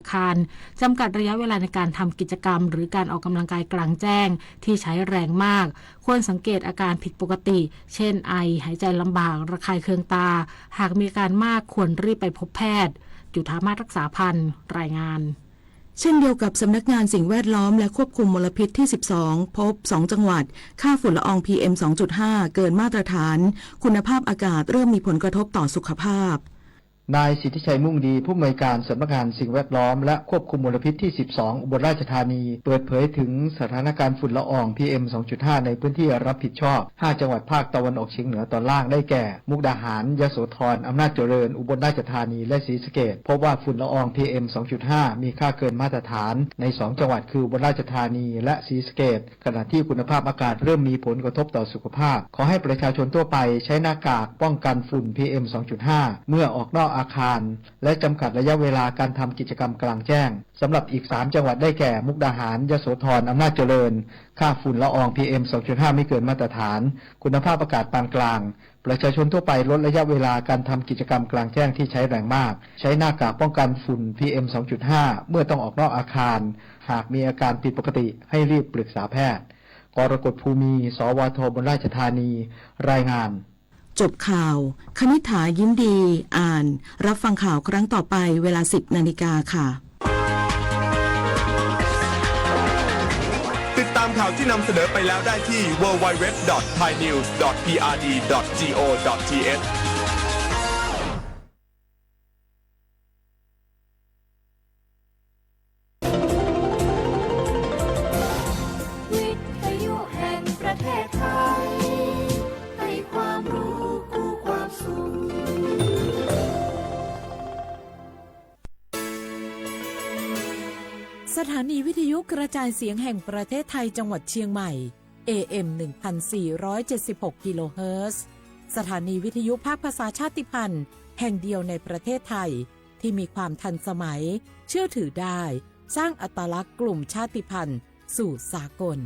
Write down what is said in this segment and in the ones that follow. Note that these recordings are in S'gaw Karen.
อาคาร จำกัดระยะเวลาในการทำกิจกรรมหรือการออกกำลังกายกลางแจ้งที่ใช้แรงมาก ควรสังเกตอาการผิดปกติ เช่น ไอ หายใจลำบาก ระคายเคืองตา หากมีอาการมากควรรีบไปพบแพทย์ จุฑามาศ รักษาพันธ์ รายงาน เช่นเดียวกับสำนักงานสิ่งแวดล้อมและควบคุมมลพิษที่ สิบสอง พบ สอง จังหวัด ค่าฝุ่นละออง พีเอ็ม สองจุดห้า เกินมาตรฐาน คุณภาพอากาศเริ่มมีผลกระทบต่อสุขภาพ นายสิทธิชัย มุ่งดี ผู้อำนวยการสำนักงานสิ่งแวดล้อมและควบคุมมลพิษที่ สิบสอง อุบลราชธานี เปิดเผยถึงสถานการณ์ฝุ่นละออง พีเอ็ม สองจุดห้า ในพื้นที่รับผิดชอบ ห้า จังหวัดภาคตะวันออกเฉียงเหนือตอนล่าง ได้แก่ มุกดาหาร ยโสธร อำนาจเจริญ อุบลราชธานี และศรีสะเกษ พบว่าฝุ่นละออง พีเอ็ม สองจุดห้า มีค่าเกินมาตรฐานใน สอง จังหวัด คืออุบลราชธานี และศรีสะเกษ ขณะที่คุณภาพอากาศเริ่มมีผลกระทบต่อสุขภาพ ขอให้ประชาชนทั่วไปใช้หน้ากากป้องกันฝุ่น พีเอ็ม สองจุดห้า เมื่อออกนอกอาคาร และจำกัดระยะเวลาการทำกิจกรรมกลางแจ้ง สำหรับอีก สาม จังหวัด ได้แก่ มุกดาหาร ยโสธร อำนาจเจริญ ค่าฝุ่นละออง พีเอ็ม สองจุดห้า ไม่เกินมาตรฐาน คุณภาพอากาศปานกลาง ประชาชนทั่วไปลดระยะเวลาการทำกิจกรรมกลางแจ้งที่ใช้แรงมาก ใช้หน้ากากป้องกันฝุ่น พีเอ็ม สองจุดห้า เมื่อต้องออกนอกอาคาร หากมีอาการผิดปกติให้รีบปรึกษาแพทย์ กรกฎ ภูมี สวท อุบลราชธานี รายงาน จบข่าว คณิษฐา ยิ้มดี อ่าน รับฟังข่าวครั้งต่อไป เวลา สิบ นาฬิกาค่ะ ติดตามข่าวที่นำเสนอไปแล้วได้ที่ ดับเบิลยู ดับเบิลยู ดับเบิลยู ดอท ไทยนิวส์ ดอท พีอาร์ดี ดอท จี โอ ดอท ที เอช วิทยุแห่งประเทศไทย ให้ความรู้คู่ความสุข สถานีวิทยุกระจายเสียงแห่งประเทศไทยจังหวัดเชียงใหม่ เอ เอ็ม หนึ่งพันสี่ร้อยเจ็ดสิบหก กิโลเฮิรตซ์ สถานีวิทยุภาคภาษาชาติพันธุ์แห่งเดียวในประเทศไทย ที่มีความทันสมัย เชื่อถือได้ สร้างอัตลักษณ์กลุ่มชาติพันธุ์สู่สากล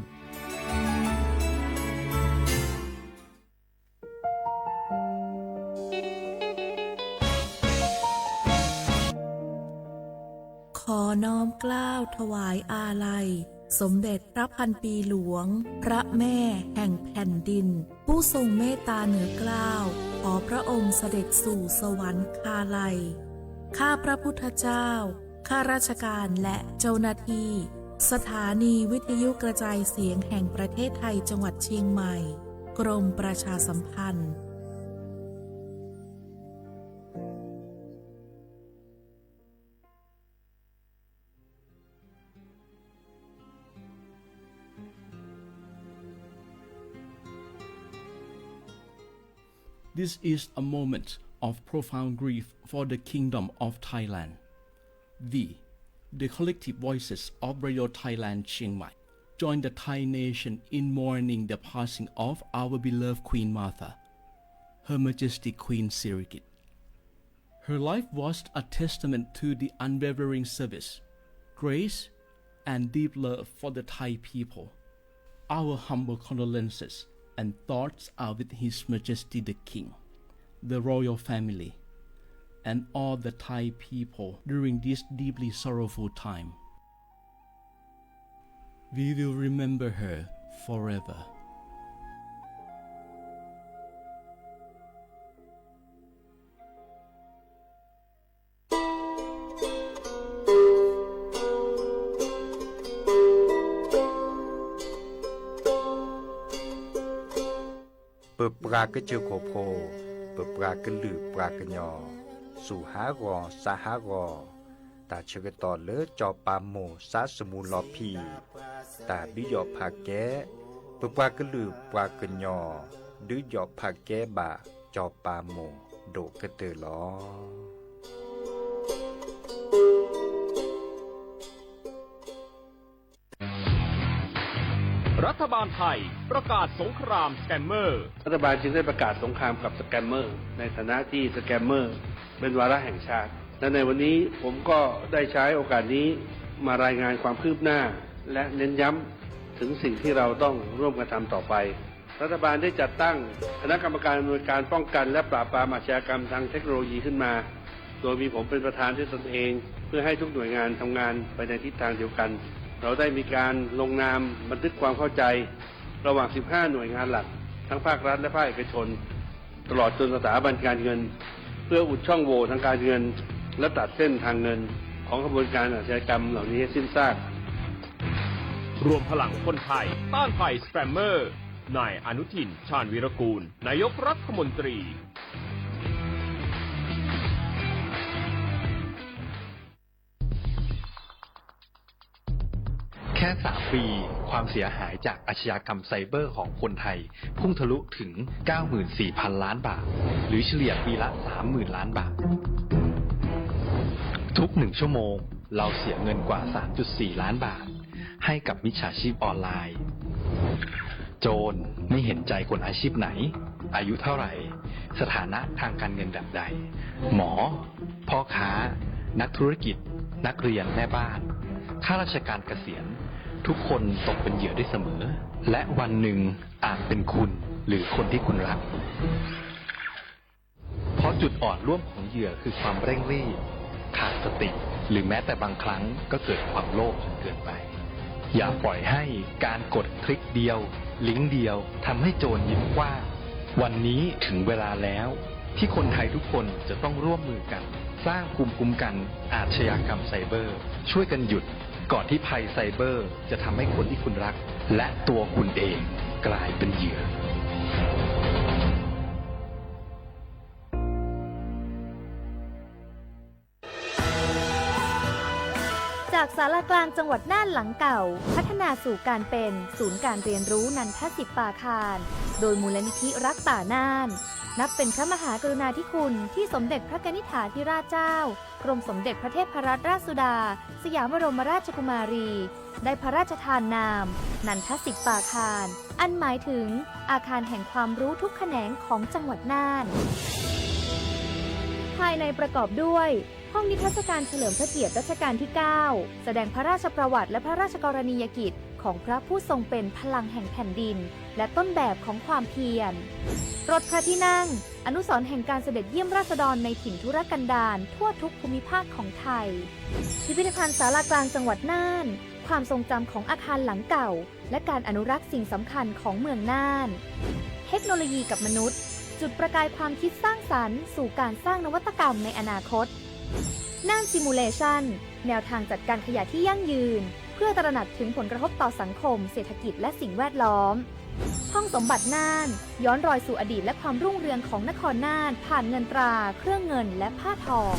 ขอน้อมเกล้าถวายอาลัย สมเด็จพระพันปีหลวง พระแม่แห่งแผ่นดิน ผู้ทรงเมตตาเหนือเกล้า ขอพระองค์เสด็จสู่สวรรคาลัย ข้าพระพุทธเจ้า ข้าราชการและเจ้าหน้าที่ สถานีวิทยุกระจายเสียงแห่งประเทศไทยจังหวัดเชียงใหม่ กรมประชาสัมพันธ์ This is a moment of profound grief for the Kingdom of Thailand. We, the collective voices of Radio Thailand Chiang Mai, join the Thai nation in mourning the passing of our beloved Queen Mother, Her Majesty Queen Sirikit. Her life was a testament to the unwavering service, grace, and deep love for the Thai people. Our humble condolences and thoughts are with His Majesty the King, the royal family, and all the Thai people during this deeply sorrowful time. We will remember her forever. ပပှၤကစၢၢ်ခိၣ်ဖိ, ပပှၤကလုာ်ပှၤကညီ, စူၢ်ဟးဂီၤ စးဟးဂီၤ, တၢ်ဆၢကတီၢ်လၢစီၤပၤမိၢ်စါစမူလီၤဖံး, တၢ်ဒုးယီၣ်ဖးကဲ, ပပှၤကလုာ်ပှၤကညီ, ဒုးယီၣ်ဖးကဲဘၣ်စီၤပၤမိၢ်ဒိၣ်ကတၢၢ်လီၤ. รัฐบาลไทยประกาศสงครามสแกมเมอร์ รัฐบาลจึงได้ประกาศสงครามกับสแกมเมอร์ ในฐานะที่สแกมเมอร์เป็นวาระแห่งชาติ และในวันนี้ผมก็ได้ใช้โอกาสนี้มารายงานความคืบหน้า และเน้นย้ำถึงสิ่งที่เราต้องร่วมกันทำต่อไป รัฐบาลได้จัดตั้งคณะกรรมการอำนวยการป้องกันและปราบปรามอาชญากรรมทางเทคโนโลยีขึ้นมา โดยมีผมเป็นประธานด้วยตนเอง เพื่อให้ทุกหน่วยงานทำงานไปในทิศทางเดียวกัน เราได้มีการลงนามบันทึกความเข้าใจระหว่าง สิบห้า หน่วยงานหลัก ทั้งภาครัฐและภาคเอกชน ตลอดจนสถาบันการเงิน เพื่ออุดช่องโหว่ทางการเงิน และตัดเส้นทางเงินของขบวนการอาชญากรรมเหล่านี้ให้สิ้นซาก รวมพลังคนไทยต้านภัยสแปมเมอร์ นายอนุทิน ชาญวีรกูล นายกรัฐมนตรี แค่ สาม ปี ความเสียหายจากอาชญากรรมไซเบอร์ของคนไทย พุ่งทะลุถึง เก้าหมื่นสี่พัน ล้านบาท หรือเฉลี่ยปีละ สามหมื่น ล้านบาท ทุกหนึ่งชั่วโมง เราเสียเงินกว่า สามจุดสี่ ล้านบาท ให้กับมิจฉาชีพออนไลน์ โจรไม่เห็นใจคนอาชีพไหน อายุเท่าไหร่ สถานะทางการเงินแบบใด หมอ พ่อค้า นักธุรกิจ นักเรียน แม่บ้าน ข้าราชการเกษียณ ทุกคนตกเป็นเหยื่อได้เสมอ และวันหนึ่งอาจเป็นคุณหรือคนที่คุณรัก เพราะจุดอ่อนร่วมของเหยื่อคือความเร่งรีบ ขาดสติ หรือแม้แต่บางครั้งก็เกิดความโลภจนเกินไป อย่าปล่อยให้การกดคลิกเดียว ลิงก์เดียว ทำให้โจรยิ้มกว้าง วันนี้ถึงเวลาแล้ว ที่คนไทยทุกคนจะต้องร่วมมือกัน สร้างภูมิคุ้มกันอาชญากรรมไซเบอร์ ช่วยกันหยุด ก่อนที่ภัยไซเบอร์จะทำให้คนที่คุณรัก และตัวคุณเองกลายเป็นเหยื่อ จากศาลากลางจังหวัดน่านหลังเก่า พัฒนาสู่การเป็นศูนย์การเรียนรู้นันทสิปปาคาร โดยมูลนิธิรักป่าน่าน นับเป็นพระมหากรุณาธิคุณที่สมเด็จพระกนิษฐาธิราชเจ้า กรมสมเด็จพระเทพรัตนราชสุดา สยามบรมราชกุมารี ได้พระราชทานนาม นันทสิปปาคาร อันหมายถึงอาคารแห่งความรู้ทุกแขนงของจังหวัดน่าน ภายในประกอบด้วย ห้องนิทรรศการเฉลิมพระเกียรติรัชกาลที่ เก้า แสดงพระราชประวัติและพระราชกรณียกิจของพระผู้ทรงเป็นพลังแห่งแผ่นดิน และต้นแบบของความเพียร รถพระที่นั่ง อนุสรณ์แห่งการเสด็จเยี่ยมราษฎรในถิ่นทุรกันดารทั่วทุกภูมิภาคของไทย พิพิธภัณฑ์ศาลากลางจังหวัดน่าน ความทรงจำของอาคารหลังเก่า และการอนุรักษ์สิ่งสำคัญของเมืองน่าน เทคโนโลยีกับมนุษย์ จุดประกายความคิดสร้างสรรค์สู่การสร้างนวัตกรรมในอนาคต น่าน Simulation แนวทางจัดการขยะที่ยั่งยืน เพื่อตระหนักถึงผลกระทบต่อสังคม เศรษฐกิจ และสิ่งแวดล้อม ห้องสมบัติน่าน ย้อนรอยสู่อดีตและความรุ่งเรืองของนครน่าน ผ่านเงินตรา เครื่องเงิน และผ้าทอง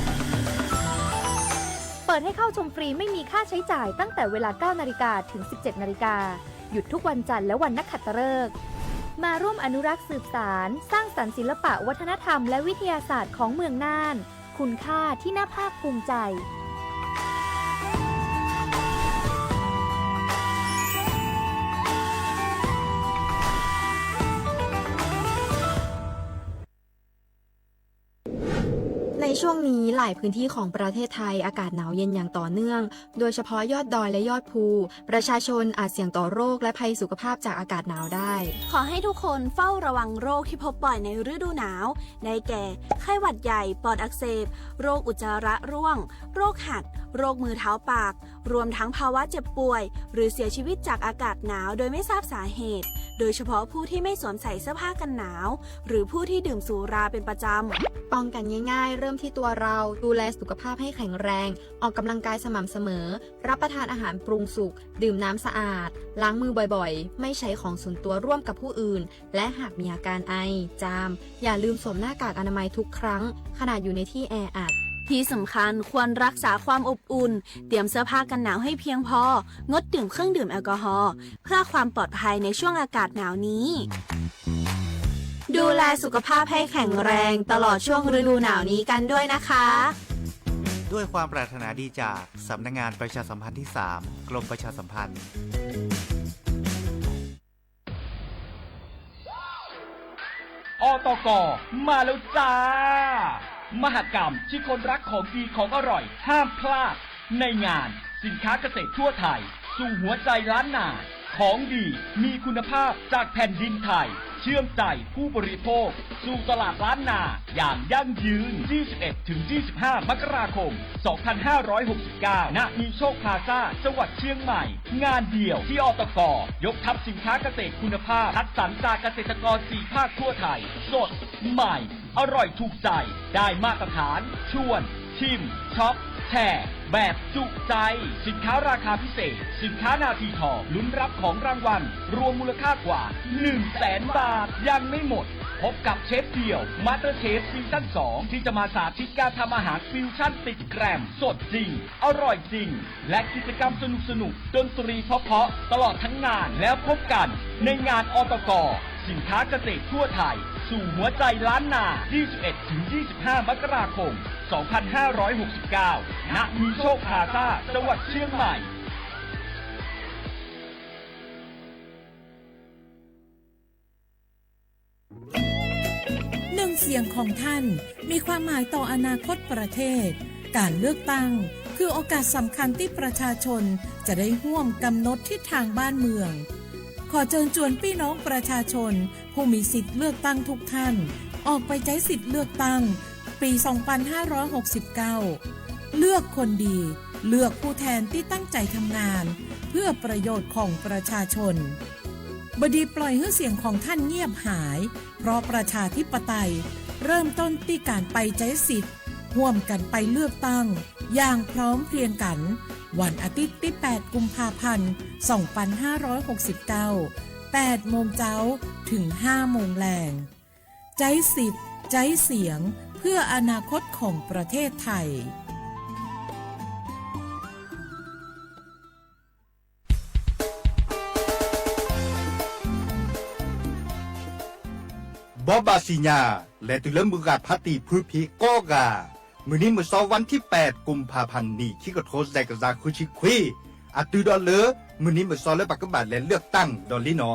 เปิดให้เข้าชมฟรีไม่มีค่าใช้จ่ายตั้งแต่เวลา เก้านาฬิกา ถึง สิบเจ็ดนาฬิกา หยุดทุกวันจันทร์และวันนักขัตฤกษ์ มาร่วมอนุรักษ์สืบสาน สร้างสรรค์ศิลปะวัฒนธรรมและวิทยาศาสตร์ของเมืองน่าน คุณค่าที่น่าภาคภูมิใจ ในช่วงนี้หลายพื้นที่ของประเทศไทยอากาศหนาวเย็นอย่างต่อเนื่อง โดยเฉพาะยอดดอยและยอดภู ประชาชนอาจเสี่ยงต่อโรคและภัยสุขภาพจากอากาศหนาวได้ ขอให้ทุกคนเฝ้าระวังโรคที่พบบ่อยในฤดูหนาว ได้แก่ ไข้หวัดใหญ่ ปอดอักเสบ โรคอุจจาระร่วง โรคหัด โรคมือเท้าปาก รวมทั้งภาวะเจ็บป่วย หรือเสียชีวิตจากอากาศหนาวโดยไม่ทราบสาเหตุ โดยเฉพาะผู้ที่ไม่สวมใส่เสื้อผ้ากันหนาว หรือผู้ที่ดื่มสุราเป็นประจำ ป้องกันง่ายๆ เริ่มที่ตัวเรา ดูแลสุขภาพให้แข็งแรง ออกกำลังกายสม่ำเสมอ รับประทานอาหารปรุงสุก ดื่มน้ำสะอาด ล้างมือบ่อยๆ ไม่ใช้ของส่วนตัวร่วมกับผู้อื่น และหากมีอาการไอ จาม อย่าลืมสวมหน้ากากอนามัยทุกครั้ง ขณะอยู่ในที่แออัด ที่สำคัญควรรักษาความอบอุ่น เตรียมเสื้อผ้ากันหนาวให้เพียงพอ งดดื่มเครื่องดื่มแอลกอฮอล์ เพื่อความปลอดภัยในช่วงอากาศหนาวนี้ ดูแลสุขภาพให้แข็งแรงตลอดช่วงฤดูหนาวนี้กันด้วยนะคะ ด้วยความปรารถนาดีจากสำนักงานประชาสัมพันธ์ที่ สาม กรมประชาสัมพันธ์ อตก มาแล้วจ้า มหกรรมที่คนรักของดีของอร่อยห้ามพลาด ในงานสินค้าเกษตรทั่วไทย สู่หัวใจล้านนา ของดีมีคุณภาพจากแผ่นดินไทย เชื่อมใจผู้บริโภคสู่ตลาดล้านนาอย่างยั่งยืน ยี่สิบเอ็ดถึงยี่สิบห้า มกราคม สองพันห้าร้อยหกสิบเก้า ณ มีโชคพลาซ่า จังหวัดเชียงใหม่ งานเดียวที่ อตก ยกทัพสินค้าเกษตรคุณภาพ คัดสรรจากเกษตรกร สี่ ภาคทั่วไทย สด ใหม่ อร่อยถูกใจ ได้มาตรฐาน ชวน ชิม ช็อป แชร์ แบบจุใจ สินค้าราคาพิเศษ สินค้านาทีทอง ลุ้นรับของรางวัล รวมมูลค่ากว่า หนึ่งแสน บาท ยังไม่หมด พบกับเชฟเดี่ยว มาสเตอร์เชฟ ซีซั่นสอง ที่จะมาสาธิตการทำอาหารฟิวชั่นติดแกรม สดจริง อร่อยจริง และกิจกรรมสนุกๆ ดนตรีเพราะๆ ตลอดทั้งงาน แล้วพบกันในงาน อตก สินค้าเกษตรทั่วไทย สู่หัวใจล้านนา ยี่สิบเอ็ดถึงยี่สิบห้า มกราคม สองพันห้าร้อยหกสิบเก้า ณ มีโชคพลาซ่า จังหวัดเชียงใหม่ หนึ่งเสียงของท่านมีความหมายต่ออนาคตประเทศ การเลือกตั้งคือโอกาสสำคัญที่ประชาชนจะได้ร่วมกำหนดทิศทางบ้านเมือง ขอเชิญชวนพี่น้องประชาชนผู้มีสิทธิ์เลือกตั้งทุกท่าน ออกไปใช้สิทธิ์เลือกตั้งปี สองพันห้าร้อยหกสิบเก้า เลือกคนดี เลือกผู้แทนที่ตั้งใจทำงานเพื่อประโยชน์ของประชาชน บดีปล่อยให้เสียงของท่านเงียบหาย เพราะประชาธิปไตยเริ่มต้นที่การไปใช้สิทธิ์ ร่วมกันไปเลือกตั้งอย่างพร้อมเพรียงกัน วันอาทิตย์ที่ แปด กุมภาพันธ์ สองพันห้าร้อยหกสิบเก้า แปด โมงเจ๊า ถึง ห้า โมงแลง ใจ๊สิทธิ์ ใจ๊เสียง เพื่ออนาคตของประเทศไทย ဘီဘၣ်စံၣ်ညါ လဲၤတုၤလၢမုၢ်ဂၢ်ဖးတံၢ်ဖုဖံးကိးဂၤ, မုၢ်နံၤမုၢ်စီ วันที่แปด กุมภาพันธ์ နံၣ်ခံကထိ စဲးကစၢ်ဃုဆံခွံ, အတုၤဒီးလၢ မုၢ်နံၤမုၢ်စီလၢပကဘၣ်လဲၤเลือกตั้งဒီးလံနီၤ,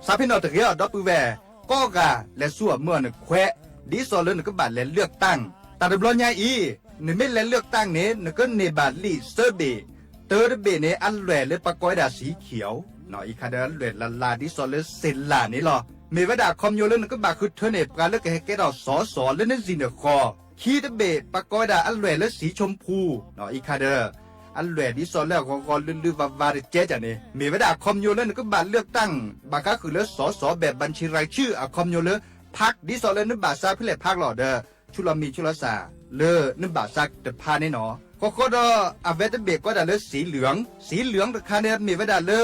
စးဖဲနီၣ်တဂ့ၤအီၤ ဒီပုၢ်ဝဲၢ်ကိးဂၤ လဲၤဆူအမုၢ်အီၣ်နခွဲး, ဒ်သိးလၢနကဘၣ်လဲၤเลือกตั้ง, တၢ်တဘျီညါအံၤ နမ့ၢ်လဲၤเลือกตั้งန့ၣ် နကန့ၢ်ဘၣ်လံာ်သၢဘ့ၣ်, တၢတဘ့ၣ်န့ၣ် အလွဲၢ်လၢပကိးဝဲဒၣ် สีเขียว, အံၤခါဒီးအလွဲၢ်လၢ်လၢ်ဒ်သိးလၢစ့လၢ်န့ၣ်လီၤ. မ့ၢ်ဝဲဒၣ်အခီပညီလၢနကဘၣ်ဃုထၢန့ၢ် ပှၤလၢကဟဲကဲထီၣ်စီၤစီၤလၢနစံၣ်နဃီ, ခံတဘ့ၣ် ပကိးဝဲဒၣ်အလွဲၢ်လၢ สีชมพู, အံၤခါဒီး အလွဲၢ်ဒ်သိးလၢအဂီၤဂီၤလုၢ်လုၢ်ဝါဝါတကဲကန့ၣ် မ့ၢ်ဝဲဒၣ်အခီပညီလၢနကဘၣ်เลือกตั้ง ဘၣ်ဃးဃုာ်လၢစီၤစီၤ แบบบัญชีรายชื่อ အခီပညီလၢ พรรค ဒ်သိးလၢနဘၣ်စးဖဲလဲၣ် พรรค လီၤဒီး ဆူလီၤမံၤဆူလီၤစၢ် လၢနဘၣ်စးတဖၣ်န့ၣ်နီၤ, ဃီဃီဒီး အဝဲတဘ့ၣ်ကိးဒၣ်လၢ สีเหลือง, สีเหลือง တခါန့ၣ် မ့ၢ်ဝဲဒၣ်လၢ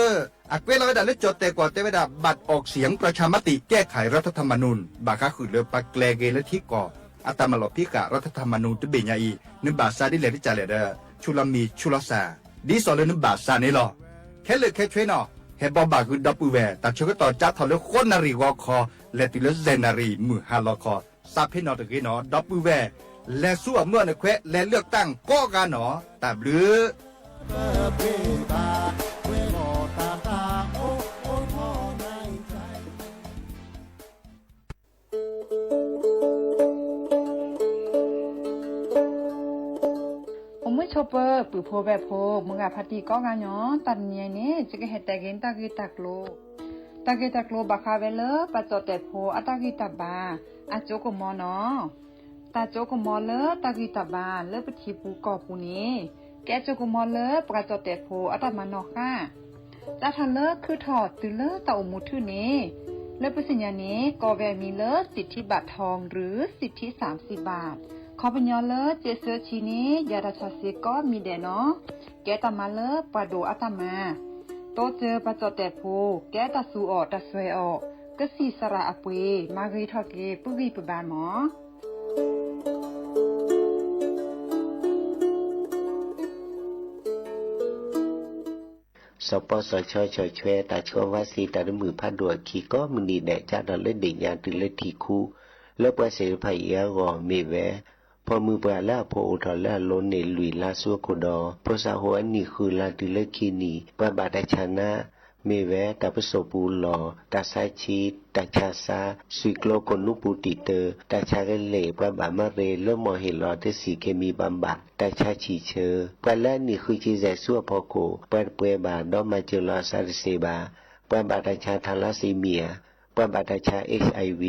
အကွဲးလီၤဝဲဒၣ်လၢကၠီၣ်တဲၣ်ကွီၢ်တဲဝဲဒၣ် บัตรออกเสียงประชามติแก้ไขรัฐธรรมนูญ ဘၣ်ဃးဃုာ်လၢပှၤကျဲၤဂ့ၤလၢထံကီၢ် အတၢ်မၤလီၤဖံးဃာ် รัฐธรรมนูญ တဘ့ၣ်ညါအံၤ နဘၣ်စးဒ်လဲၣ်တကးလဲၣ်ဒီး ဆူလီၤမံၤဆူလီၤစၢ် ဒ်သိးလၢနဘၣ်စးန့ၣ်လီၤ. ခဲလၢာ်ခဲဆ့နီၤ ဟဲဘီဘၣ်ဃုာ်ဒီပုၢ်ဝဲၢ် တၢ်ဆၢကတီၢ်ကၠါထီၣ်လၢဃိးနၣ်ရံၣ်ဂီၤခီ လဲၤတုၤလၢစဲးနၣ်ရံၣ်မုၢ်ဟါလီၤခီ, စးဖဲနီၣ်တဂ့ၤနီၤ ဒီပုၢ်ဝဲၢ် လဲၤဆူအမုၢ်အီၣ်နခွဲး လဲၤเลือกตั้งကိးဂၤနီၤ တၢ်ဘျုး အိၣ်မုာ်ဆိးပၢၤ ပုၢ်ဖိဝဲၢ်ဖိ မုၢ်ဂၤဖါတံၢ်ကိးဂၤညီ တၢ်တနံၤအံၤန့ၣ် ယကဟဲတဲဂ့ၤတၢ်ဂ့ၢ်တၢ်ကျိၤ, တၢ်ဂ့ၢ်တၢ်ကျိၤဘၣ်ဃးဝဲလၢ ပှၤကၠီၣ်တဲၣ်ဖိအတၢ်ဂံၢ်တၢ်ဘါ အကၠိကမီၤနီၤ. တၢ်ကၠိကမီၤလၢတၢ်ဂံၢ်တၢ်ဘါလၢပထံပူၤကီၢ်ပူၤန့ၣ် ကဲကၠိကမီၤလၢပှၤကၠီၣ်တဲၣ်ဖိအတၢ်မၤနီၣ်ဃၣ် စးထီၣ်လၢခုထီၣ်တုၤလၢတၢ်အိၣ်မူထူၣ်န့ၣ် လၢပသ့ၣ်ညါန့ၣ် ကိးဝဲအမံၤလၢ สิทธิบัตรทอง หรือ สิทธิสามสิบบาท ခီပညီလၢ စ့းစၢဆံန့ၣ်ယၤတၢ်ဆၢစ့ကိးမံၤဒဲးနီၤ, ကဲတၢ်မၤလၢပှၤဒိၣ်အတၢ်မၤ, တိစၢၤပှၤကၠီၣ်တဲၣ်ဖိ ကဲတၢ်သူအီၤတၢ်စွဲအီၤ, ကစံၣ်စရၣ်အပှ့ၤ မၤဂ့ၤထီၣ်က့ၤပုၢ်ဂံၢ်ပဘါမး စီၤပီစီၤဆၢဆီၣ်ထွဲ တၢ်ဆှၢဝါစံး တၢ်တမုာ်ဖးဒိၣ်အခံ ကိးမုၢ်နံၤဒဲး ကၢ်ထီၣ်လၢဒ့ၣ်ညါတုၤလၢထံၣ်ခူ, လၢပှၤသ့ၣ်တဖၣ်အံၤအဂီၢ် မ့ၢ်ဝဲ ဖီၣ်မုၢ်ပှၢ်လၢအဖိအိၣ်ထီၣ်လၢအလိၤန့ၣ် လွံၢ်လါဆူအခိၣ်ဒီး ဖိသၣ်ဟိအနံၣ်ဃုလါတုၤလၢခံနံၣ် ပှၤဘၣ်တၢ်ဆါနါ မ့ၢ်ဝဲ တၢ်ပစိာ်ပူၤလီၢ်, တၢ်ဆါဆံး, တၢ်ဆါစၢ်, သွံၣ်ကျိကိးနူပူၤတံာ်တၢ်, တၢ်ဆါကလဲၢ်, ပှၤဘၣ်မၤရ့လိာ်မီၢ်ဟ့ၣ်လီၤတဆံးခ့မံၤဘၣ်ဘၣ်, တၢ်ဆါဆံၣ်ဆၢ, ပှၤလၢအနံၣ်ဃုဆံယဲၢ်ဆူအဖီခိၣ် ပှၤတပှဲၤဘၣ် ဒီးမၤစၢၤလီၤအသးတသ့ဘၣ်. ပှၤဘၣ်တၢ်ဆါ thalassemia, ပှၤဘၣ်တၢ်ဆါ HIV,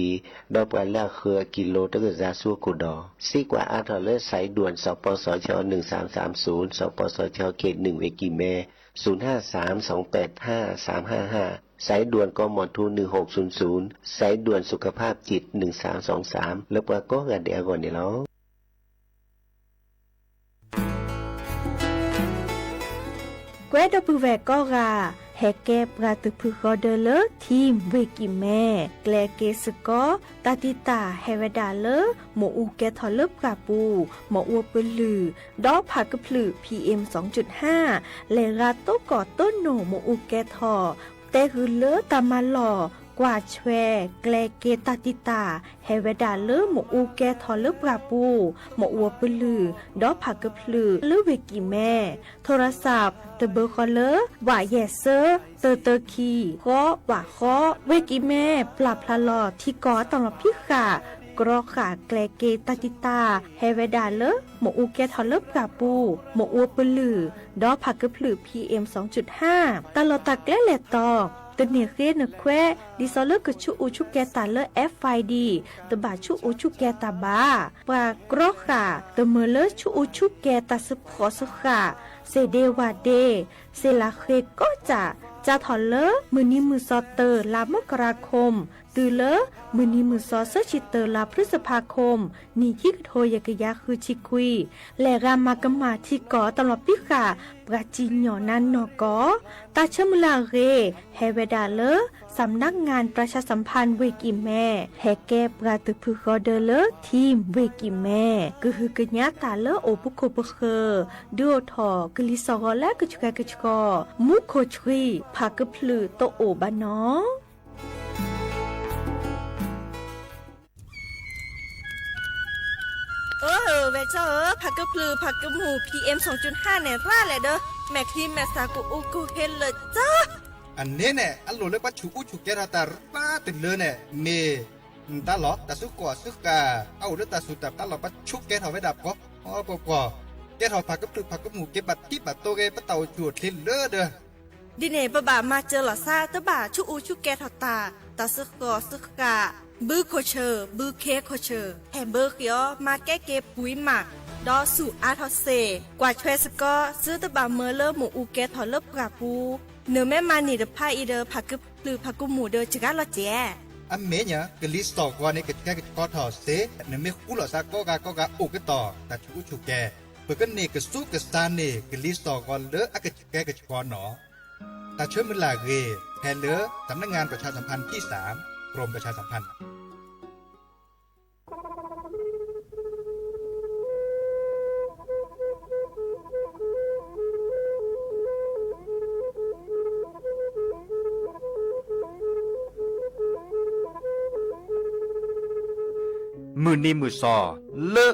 ဒီးပှၤလၢအဃၢၤအကံလိတကစၢ်ဆူအခိၣ်ဒီး, စ့ကွၢ်အါထီၣ်လၢ စဲးဒွဲၣ် စပစၢ နုၢ်သၢမ်သၢမ်သုၣ်, စပစၢ ခ့ၣ်နုၢ် ဝ့ၢ်ကံၢ်မဲ, သုၣ်ဟၣ်သၢမ် သွင်ပႅတ်ၢ်ဟၣ် သၢမ်ဟၣ်ဟၣ်, စဲးဒွဲၣ် ကီၢ်မီၢ်ထူ နုၢ်ဟူၣ်သုၣ်သုၣ်, စဲးဒွဲၣ် သုးခဖၣ် ကၠံၣ် နုၢ်သၢမ်သွင်သၢမ် လၢပှၤကိးဂၤဒဲးအဂီၢ်န့ၣ်လီၤ. ကွဲဒီပုၢ်ဝဲၢ်ကိးဂၤ, ဟဲကဲပှၤတဖုဃီဒၢလၢ Team ဝ့ၢ်ကံၢ်မဲ, ကျဲက့ၤစ့ၢ်ကီး တၢ်တံာ်တာ်ဟဲဝဲဒၣ်လၢ မ့ၣ်အူကဲထီၣ်လၢပှၢ်ပူၤ, မ့ၣ်အူပလုၢ်, ဒီးဖးကဖျၢၣ် PM လဲၤဂၤတိကီၢ်တိနိၣ် မ့ၣ်အူကဲထီၣ်, တဲဂုာ်လၢတၢ်မၤလီၢ် ကွၢ်ဆွဲ ကျဲက့ၤတၢ်တံာ်တာ် ဟဲဝဲဒၣ်လၢ မ့ၣ်အူကဲထီၣ်လၢပှၢ်ပူၤ, မ့ၣ်အူပလုၢ်, ဒီးဖးကဖျၢၣ်လၢဝ့ၢ်ကံၢ်မဲ, ထိရစး တဘၢဃီလၢ ဝးယဲၢ်စၢ တၢတၢခံ ဃီ ဝးဃီ, ဝ့ၢ်ကံၢ်မဲ ပျၢ်ဖျါလီၤထံကီၢ်အတၢ်လီၢ်ဖံးဃာ်, ကြီဃာ်ကျဲက့ၤတၢ်တံာ်တာ် ဟဲဝဲဒၣ်လၢ မ့ၣ်အူကဲထီၣ်လၢပှၢ်ပူၤ, မ့ၣ်အူပလုၢ်, ဒီးဖးကဖျၢၣ် PM တၢ်လီၢ်တၢ်ကျဲလဲၤတီၤ တန့ၢ်ဃ့နခွဲး ဒ်သိးလၢကဆူးအူဆူးကဲၤတၢ်လၢ FID တဘၣ်ဆူးအူဆူးကဲၤတၢ်ဘၣ်. ပှၤကြီဃာ် တမၢလၢဆူးအူဆူးကဲၤတၢ် စ့ဖှိၣ်စဃာ်, စ့ဒ့ဝၢ်ဒ့, စ့လးဃ့ကိးကၠၢ် စးထီၣ်လၢ မုၢ်နံၤမုၢ်စီၤ တၢ လါမကရၤခိၣ် တုၤလၢ မုၢ်နံၤမုၢ်စီၤ ဆၢဆံတၢ လါဖျုစဖါခိၣ် နံၣ်ခံကထိယဲၢ်ကယၤဃုဆံခွံ, လဲၤဂၤမၤကမၣ်ထံကီၢ်အတၢ်လီၢ်ဖံးဃာ် ပှၤစံၣ်ညီၣ်နါနီၢ်ကီၢ်, တၢ်ဆၢမုၢ်လၢ်အဂ့ၢ် ဟဲဝဲဒၣ်လၢ စးမနါငၣ် ပြၢၡါစၣ်ဖၣ် ဝ့ၢ်ကံၢ်မဲ, ဟဲကဲပှၤတဖုဃီဒၢလၢ Team ဝ့ၢ်ကံၢ်မဲ, ကဟုကညးတၢ်လၢအိၣ်ပူၤခိၣ်ပဃၢၤ, ဒုးအိၣ်ထီၣ်ကလံၤစိးဂီၤလၢအကဆှဲကဆှီ, မူခိၣ်ဆှံ ဖးကဖျၢၣ်တအိၣ်ဘၣ်နီၤ. အၢ ဝဲၢ်ကၠီဧၢ, ဖးကဖျၢၣ်ဖးကမူၣ် PM န့ၣ် ရၣ်လဲၣ်ဒီး မဲာ်ချံမဲာ်သၣ်ကအိၣ်ကဟ့လၢာ်ကၠီ. အန့ၣ်န့ၣ် အလိၣ်လၢပှၤဆူးအူဆူးကဲၤထီၣ်တၢ်ရၣ်တလၢန့ၣ် မ့ၢ် တၢ်လီၢ်တၢ်စုကဝဲၤစုဃာ် အအိၣ်လၢတၢ်စူၢ်တၢ်ပျၢ်လီၤ ပှၤဆူးကဲၤထီၣ်ဝဲဒၣ်ပှီၤပှီၤပှီၤ, ကဲထီၣ်ဖးကဖျၢၣ်ဖးကမူၣ် က့ၤဘၣ်ထံဘၣ်တိၤဂ့ၤ ပတၢ်အိၣ်ဆူၣ်အိၣ်ချ့လၢဒီး ဒ်န့ၣ် ပဘၣ်မၤစၢၤလီၤသး တဘၣ်ဆူးအူဆူးကဲၤထီၣ်တၢ်, တၢ်စုဃီၣ်စုဃာ်, ဘုခိၣ်ဆၢၣ် ဘုခ့ခိၣ်ဆၢၣ် ဟဲဘၢဃံအီၤ မၤကဲက့ၤပှံၤမး, ဒီးဆူၣ်အါထီၣ်စ့ၢ်, ကွၢ်ဆွဲစ့ၢ်ကီး သုတဘၣ်မၢလၢမ့ၣ်အူကဲထီၣ်လၢပှၢ်ပူၤ, နမ့ၢ်မၤန့ၢ်တဖၣ်အံၤဒီး ဖးကဖျၢၣ်ဖးကမူၣ်ဒီးစှၤလီၤစဲး. အမ့ၢ်ညါ ကလံၤစိးဂီၤန့ၣ် ကဆှဲကဆှီထီၣ်စ့ၢ်, နမ့ၢ်ဃူလိာ်သးကိးဂၤကိးဂၤအိၣ်ကတီၢ် တၢ်ဆူးအူဆူးကဲၤ, ပကန့ၢ်ကဆူးကဆါန့ၢ် ကလံၤစိးဂီၤလၢအကဆှဲကဆှီနီၤ. တၢ်ဆၢမုၢ်လၢ်အဂ့ၢ် ဖဲလၢ สำนักงานประชาสัมพันธ์ที่สาม กรมประชาสัมพันธ์ မုၢ်နံၤမုၢ်စီၤ လၢ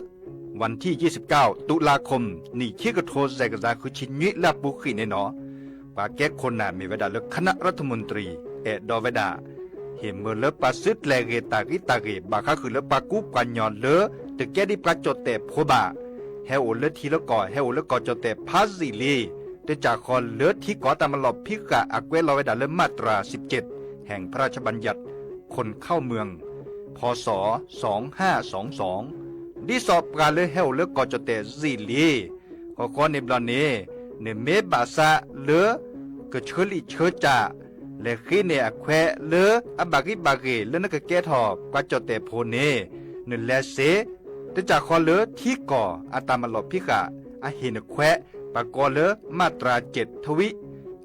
วันที่ยี่สิบเก้า ตุลาคม နံၣ်ခံကထိ စဲးကစၢ်ဃုဆံနွံ လၢအပူၤဃံးန့ၣ်နီၤ, ပှၤကဲခိၣ်နၢ်မ့ၢ်ဝဲဒၣ်လၢ คณะรัฐมนตรี အဲၣ်ဒိးဝဲဒၣ် ဟ့ၣ်မၢလၢပှၤစုကျဲၤဂ့ၤတၢ်ဂံၢ်တၢ်ဂ့ၢ် ဘၣ်ဃးဃုာ်လၢပှၤကူပှၤကညီလၢ တကဲဒ်ပှၤကၠီၣ်တဲၣ်ဖိဘၣ်, ဟဲအိၣ်လၢထံလၢကီၢ် ဟဲအိၣ်လၢကီၢ်ကၠီၣ်တဲၣ်ဖးယံာ်လံ, တကၠၢ်ဃီၤလၢထံကီၢ်တၢ်မၤလီၢ်ဖံးဃာ်အကွဲးလီၤဝဲဒၣ်လၢ มาตราสิบเจ็ด แห่งพระราชบัญญัติ คนเข้าเมือง พ.ศ. สองห้าสองสอง, ဒ်သိးပှၤလၢဟဲအိၣ်လၢကီၢ်ကၠီၣ်တဲၣ်ယံာ်လံ ဃီဃီန့ၣ်ဘျီန့ၣ် နမ့ၢ်ဘၣ်ဆၣ်လၢ ကဆၢလံာ်ဆၢကၠၢ် လဲၤဃ့န့ၢ်အခွဲးလၢအဘၣ်ဂံၢ်ဘၣ်ဂ့ၤလၢနကကဲထီၣ်ပှၤကၠီၣ်တဲၣ်ဖိန့ၣ် နလဲၤစ့ၢ်, တကၠၢ်ဃီၤလၢထံကီၢ်အတၢ်မၤလီၢ်ဖံးဃာ် အဟ့ၣ်နခွဲး ပှၤကိးလၢ มาตราเจ็ด ทวิ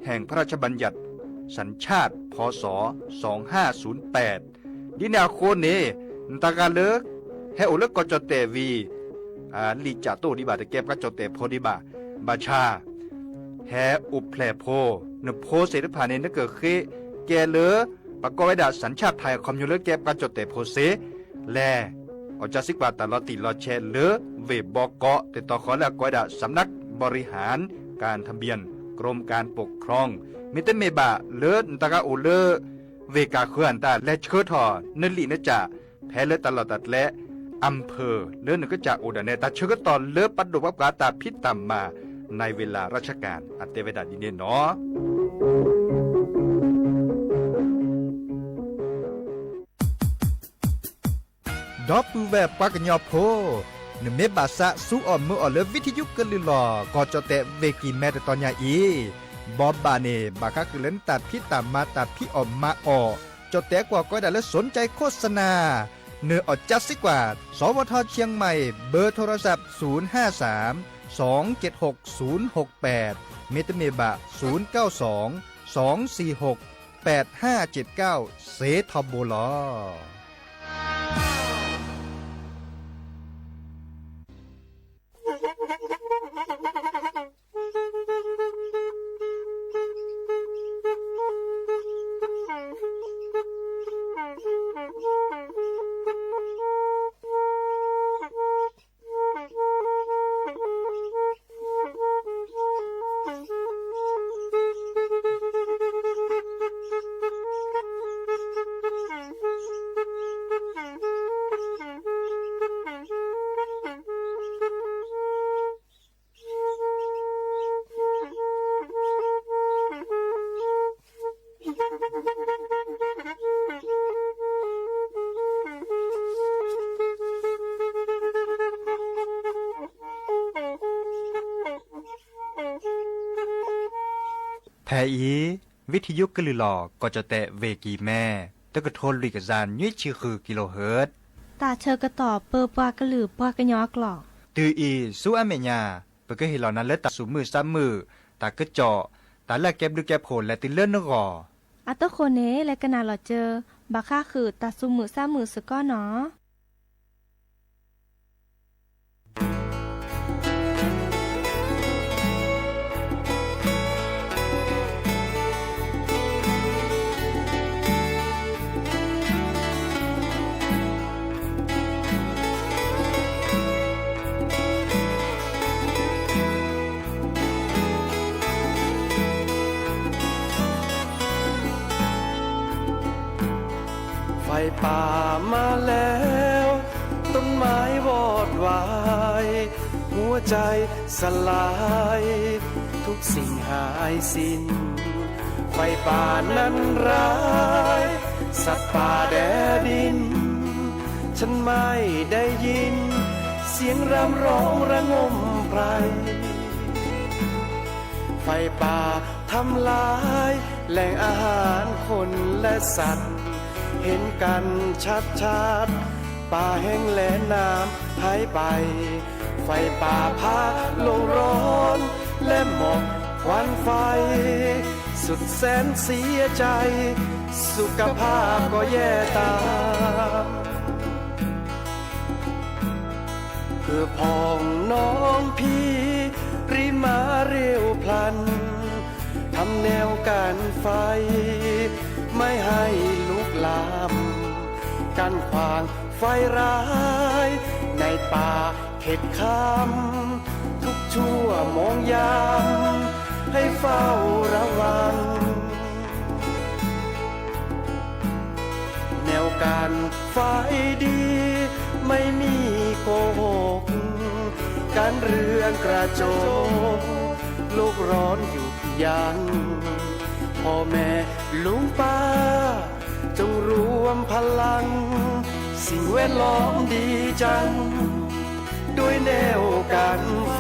แห่งพระราชบัญญัติ สัญชาติ พ.ศ. สองห้าศูนย์แปด ဒ်န့ၣ်အဃိန့ၣ် နတဂၤလၢ ဟဲအိၣ်လၢကီၢ်ကၠီၣ်တဲၣ်ဝံၤ လံာ်ကၠၢ်တအိၣ်ဒံးဘၣ် တကဲပှၤကၠီၣ်တဲၣ်ဖိဒံးဘၣ်, ဘၣ်ဆၣ် ဟဲအိၣ်ဖျဲၣ်ဖိ, နဖိသ့ၣ်တဖၣ်န့ၣ် နကဃ့ကဲလၢ ပှၤကိးဝဲဒၣ် สัญชาติไทย အခီပညီလၢကဲပှၤကၠီၣ်တဲၣ်ဖိစ့ၢ်, လဲၤ အီၣ်ကၢစံးကွၢ်တၢ်လီၤတံၢ်လီၤဆဲးလၢ ဝ့ၢ်ဘီကီး တတီၤဃီလၢအကိးဝဲဒၣ် สำนักบริหารการทะเบียน กรมการปกครอง မ့တမ့ၢ်ဘၣ်လၢနတဂၤအိၣ်လၢ ဝ့ၢ်ကၢ်ဃၢၤအတၢ် လဲၤဆှၢထီၣ်နလံာ်နကၠၢ် ဖဲလၢတၢ်လီၢ်တၢ်ကျဲ อำเภอ လၢနကစၢ်အိၣ်ဒၣ်နဲ တၢ်ဆၢကတီၢ်လၢပဒိၣ်ပှၤပှၤတၢ်ဖံးတၢ်မၤ ในเวลาราชการ အတဲဝဲဒၣ်ဒ်န့ၣ်နီၤ. ဒီပုၢ်ဝဲၢ်ပှၤကညီဖိ, နမ့ၢ်ဘၣ်ဆၣ်ဆူအီၣ်မုာ်အီၣ်လၢ ဝံထယုကလုၢ်လီၤ ကီၢ်ကၠီၣ်တဲၣ် ဝ့ၢ်ကံၤမဲ တတီၤညါအံၤ, ဘီဘၣ်န့ၣ် ဘၣ်ဃးဃုာ်လၢနတၢ်ဖံးတၢ်မၤ တၢ်ဖံးအီၣ်မၤအီၣ်, ကၠီၣ်တဲၣ်ကွၢ်ကီးဝဲဒၣ်လၢ สนใจโฆษณา, နအီၣ်ကၠါစ့ၢ်ကီး, สวท เชียงใหม่ เบอร์โทรศัพท์ ศูนย์ห้าสาม สองเจ็ดหก ศูนย์หกแปด မ့တမ့ၢ်ဘၣ် ศูนย์เก้าสอง สองสี่หก แปดห้าเจ็ดเก้า စ့ထီဘိလီၤ. ဖဲအံၤ, ဝံထယုကလုၢ်လီၤ ကီၢ်ကၠီၣ်တဲၣ် ဝ့ၢ်ကံၤမဲ, တကထိလွံၢ်ကယၤနွံဆံဃု kilohertz, တၢ်ဆၢကတီၢ်ပၢပှၤကလုာ်ပှၤကညီအကျိာ်, တုၤအံၤဆူအမဲာ်ညါ, ပကဟ့ၣ်လီၤနၤလၢတၢ်သူၣ်မုာ်သးမုာ်, တၢ်ကစီၣ်, တၢ်လၢအကဲဘျုးကဲဖှိၣ်လဲၤတုၤလၢနဂီၢ်, အတဃိန့ၣ် လဲၤကနၣ်လီၤစၢၤ, ဘၣ်ဃးဃုာ်တၢ်သူၣ်မုာ်သးမုာ်စ့ၢ်ကီးနီၤ. ไฟป่ามาแล้ว ต้นไม้วอดวาย หัวใจสลาย ทุกสิ่งหายสิ้น ไฟป่านั้นร้าย สัตว์ป่าแดดิน ฉันไม่ได้ยิน เสียงรำร้องระงมไพร ไฟป่าทำลายแหล่งอาหารคนและสัตว์ เห็นกันชัดๆ ป่าแห้งแล้งน้ำหายไป ไฟป่าพาโลกร้อนและหมอกควันไฟ สุดแสนเสียใจ สุขภาพก็แย่ตาม เพื่อพ้องน้องพี่ รีบมาเร็วพลัน ทำแนวกันไฟ ไม่ให้ลุกลาม กั้นขวางไฟร้าย ในป่าเขตคำ ทุกชั่วโมงยาม ให้เฝ้าระวัง แนวกันไฟดี ไม่มีโกหก กันเรือนกระจก โลกร้อนหยุดยั้ง พ่อแม่ลุงป้า จงรวมพลัง สิ่งแวดล้อมดีจัง ด้วยแนวกันไฟ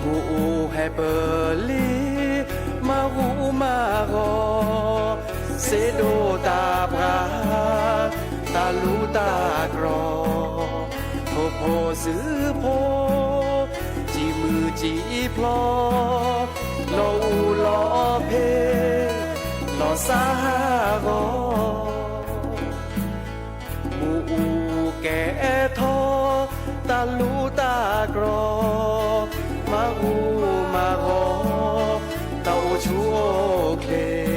မ့ၢ်အူဟဲပလံ မၤဟူမၤဂီၤ စ့ဒိၣ်တၢ်ပှၤ တၢ်လူတၢ်ကြီ ဖိဖိစုဖိ စံးမုာ်စံးဖျိ လီၤအူလီၤဖ့ လီၤစါဟးဂီၤ မ့ၢ်အူကဲထီၣ် တၢ်လူတၢ်ကြီ မၤဟူမၤဂီၤ တၢ်အိၣ်ဆူၣ်အိၣ်ချ့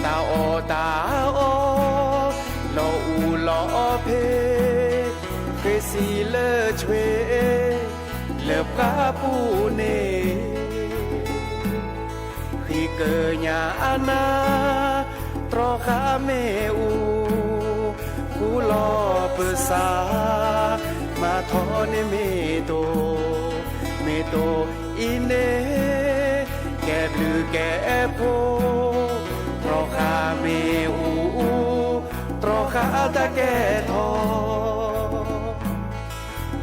တၢ်အီၣ်တၢ်အီ လီၤအူလီၤဖ့ ဃ့စံးလၢဆွ့ လၢပှၤပူၤန့ၣ် ကညးအနၢ် တြီဃာ်မ့ၣ်အူ, ဃူလီၤပသး, မၤထီၣ်န့ၢ်မ့ၢ်တိၢ်, မ့ၢ်တိၢ်အံၤန့ၣ် ကဲဘျုးကဲဖှိၣ်, တြီဃာ်မ့ၣ်အူ, တြီဃာ်တၢ်ကဲထီၣ်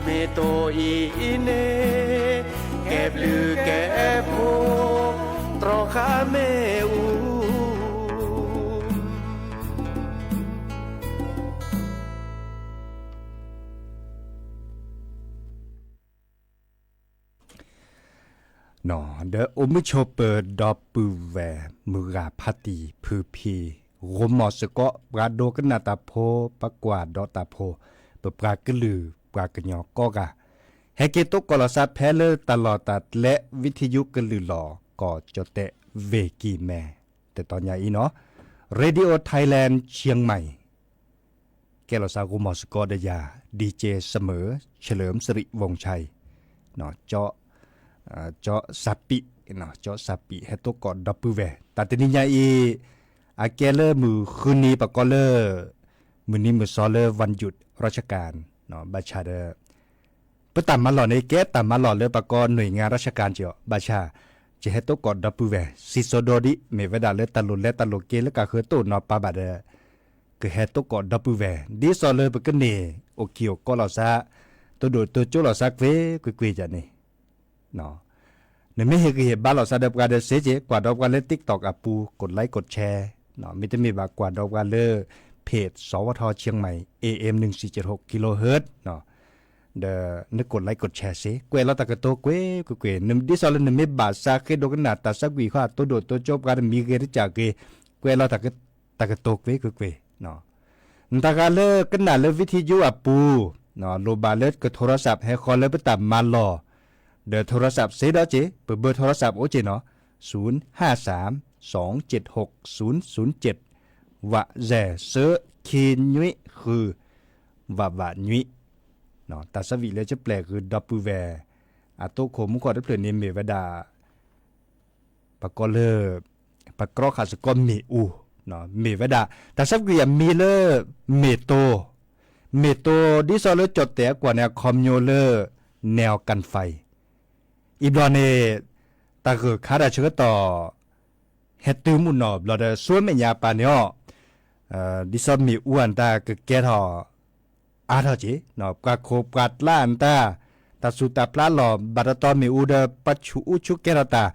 မ့ၢ်တိၢ်အံၤန့ၣ် ကဲဘျုးကဲဖှိၣ်, တြီဃာ်မ့ၣ်အူ. ဒီးအိၣ်မုာ်ဆိးပၢၤဒီပုၢ်ဝဲၢ် မုၢ်ဂၤဖါတံၢ်ဖုဖံ, ဂီၤမီၤစ့ၢ်ကီးပှၤဒိကနၣ်တၢ်ဖိ, ပှၤကွၢ်ဒီးတၢ်ဖိ, ပပှၤကလုာ်ပှၤကညီကိးဂၤ, ဟဲက့ၤသကိးလီၤသးဖဲလၢတၢ်လီၢ်တၢ်ကျဲ ဝံထယုကလုာ်လီၤ ကီၢ်ကၠီၣ်တဲၣ်ဝ့ၢ်ကံၢ်မဲ, တတီၤညါအံၤနီၤ, Radio Thailand Chiang Mai ကဲလီၤသးဂီၤမီၤစ့ၢ်ကီးဒီးယၤ DJ Summer เฉลิมสิริวงศ์ชัย ကၠီ ကၠီစးပံး, ကၠီစးပံး ဟဲသကိးဒီပုၢ်ဝဲၢ် တၢ်တနံၤညါအံၤ အကဲလၢမုၢ်ဃုနံၤ ပကိးလၢ မုၢ်နံၤမုၢ်သီလၢ วันหยุดราชการ ဘၣ်ဆၣ်ဒီး ပတၢ်မၤလီၢ်န့ၣ် ကဲတၢ်မၤလီၢ်လၢပကိး หน่วยงานราชการ က့ၤအီၤ ဘၣ်ဆၣ် ယဟဲသကိးဒီပုၢ်ဝဲၢ် စံးစိၤဒီဒံး မ့ၢ်ဝဲဒၣ်လၢတၢ်လိၣ်လဲတၢ်လိၣ်က့ၤလၢကဃၢၤတအိၣ်နီၤပၤဘၣ်ဒီး ကဟဲသကိးဒီပုၢ်ဝဲၢ် ဒ်သိးလၢပကန့ၢ် အိၣ်ကံၢ်အိၣ်ကီလီၤသး, တိၢ်ဒိၣ်တိၢ်ကၠိလီၤသးကွ့ၢ်ကွ့ၢ်ကွ့ၢ်ယၤန့ၣ် နမ့ၢ်ဟ့ၣ်ဂံၢ်ဟ့ၣ်ဘါလီၤသးဒီးပှၤဒီးစ့က့ၤ ကွၢ်ဒီးပှၤလၢ TikTok အပူၤ กดไลค์ กดแชร์, မ့တမ့ၢ်ဘၣ်ကွၢ်ဒီးပှၤလၢ เพจ สวท เชียงใหม่ เอ เอ็ม หนึ่งสี่เจ็ดหก กิโลเฮิรตซ์ ဒီးန กดไลค์ กดแชร์ စ့ၢ် ကွဲးလီၤတၢ်ကတိၤကွ့ၢ်ကွ့ၢ်ကွ့ၢ်, ဒ်သိးလၢနမ့ၢ်ဘၣ်သးဃ့ဒိကနၣ်တၢ်သးကွံာ်ဃီ တိၢ်ဒိၣ်တိၢ်ကၠိပှၤတမံၤဂ့ၤတကးဂ့ၤ, ကွဲးလီၤတၢ်ကတိၤကွ့ၢ်ကွ့ၢ်ကွ့ၢ် နတဂၤလၢကနၣ်လၢ วิทยุ အပူၤ, လိၣ်ဘၣ်လၢက โทรศัพท์ ဟဲဃီလၢပတၢ်မၤလီၢ်, ဒီး โทรศัพท์ စ့ဒီးက့ၤ ပ เบอร์ โทรศัพท์ အိၣ်က့ၤနီၤ, ศูนย์ห้าสาม สองเจ็ดหก ศูนย์ศูนย์เจ็ด ဝး แหล่ เซิร์ช ခံနွံဃု ဝးဝးနွံ, တၢ်သးဝံၣ်လၢကပျဲၢ်ဃုာ်ဒီပုၢ်ဝဲၢ် အသိခိၣ်မူခိၣ်တဖျၢၣ်န့ၣ်မ့ၢ်ဝဲဒၣ် ပကိးလၢ ပကြီဃာ်စ့ၢ်ကီးမ့ၣ်အူ, မ့ၢ်ဝဲဒၣ် တၢ်သးဝံၣ်အမံၤလၢ မ့ၢ်တိၢ်, မ့ၢ်တိၢ်ဒ်သိးလၢကၠီၣ်တဲၣ်အကွၢ်န့ၣ် အခီပညီလၢ แนวกันไฟ, အံၤဘျီန့ၣ် တၢ်ဂၢၢ်ခါတၢ်ဆၢကတီၢ် ဟဲတုၤမုၢ်နီၢ်ဘျီဒီး ဆူမဲာ်ညါပၢ်န့ၣ်အီၤ, ဒ်သိးမ့ၣ်အူအတၢ်ကကဲထီၣ် အါထီၣ်က့ၤ, ပှၤခိၣ်ပှၤကျါအတၢ်, တၢ်သူၣ်တၢ်ဖျးလီၢ် ဘၣ်တတီမ့ၣ်အူဒီး ပှၤဆူးအူဆူးကဲထီၣ်တၢ်,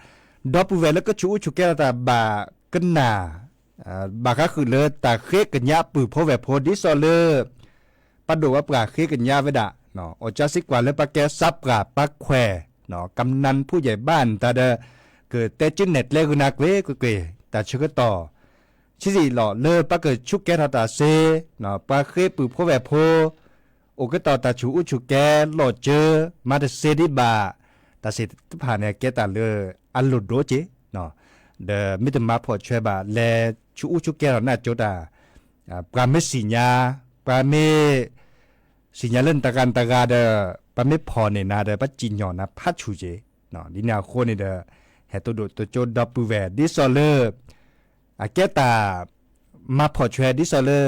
ဒီပုၢ်ဝဲၢ်လၢကဆူးအူဆူးကဲထီၣ်တၢ် ဘၣ်ကနၣ်, ဘၣ်ဃးဃုာ်လၢတၢ်ဃ့ကညးပုၢ်ဖိဝဲၢ်ဖိ ဒ်သိးလၢ ပဒိၣ်ပပှၢ်ဃ့ကညးဝဲဒၣ်, အိၣ်ကၢစ့ကွၢ်လၢပကဲစးပှၢ်ပှၤခွဲး, ကမ်နၢ်ဖူယဲၢ်ဘၣ်အတၢ်ဒီး ကတဲကၠုနဲၣ်ကျဲဂုာ်နၤကွ့ၢ်ကွ့ၢ်ကွ့ၢ် တၢ်ဆၢကတီၢ် ဆံးဆံးလီၤလၢပကဆူးကဲထီၣ်တၢ်စ့, ပှၤဃ့ပုၢ်ဖိဝဲၢ်ဖိ, အိၣ်ကတီၢ်တၢ်ဆူးအူဆူးကဲလီၤစၢၤ, မၤတစ့ဒံးဘၣ်, တၢ်သ့ၣ်တဖၣ်န့ၣ် ကဲတၢ်လၢအလိၣ်ဒိၣ်က့ၤ, ဒီးမ့ၢ်တမၤဖှီၣ်ဆွဲဘၣ် လဲၤဆူးအူဆူးကဲထီၣ်နၢ်ကၠိတၢ်, ပှၤမ့ၢ်သ့ၣ်ညါ, ပှၤမ့ၢ် သ့ၣ်ညါလၢနတဂၤနတဂၤဒီး ပှၤမ့ၢ်ဖီၣ်န့ၢ်နၤဒီး ပှၤစံၣ်ညီၣ်နၤဖးဆူၣ်က့ၤ, ဒ်န့ၣ်အဃိန့ၣ်ဒီး ဟဲတိၢ်ဒိၣ်တိၢ်ကၠိဒီပုၢ်ဝဲၢ် ဒ်သိးလၢ အကဲတၢ် မၤဖှီၣ်ဆွဲဒ်သိးလၢ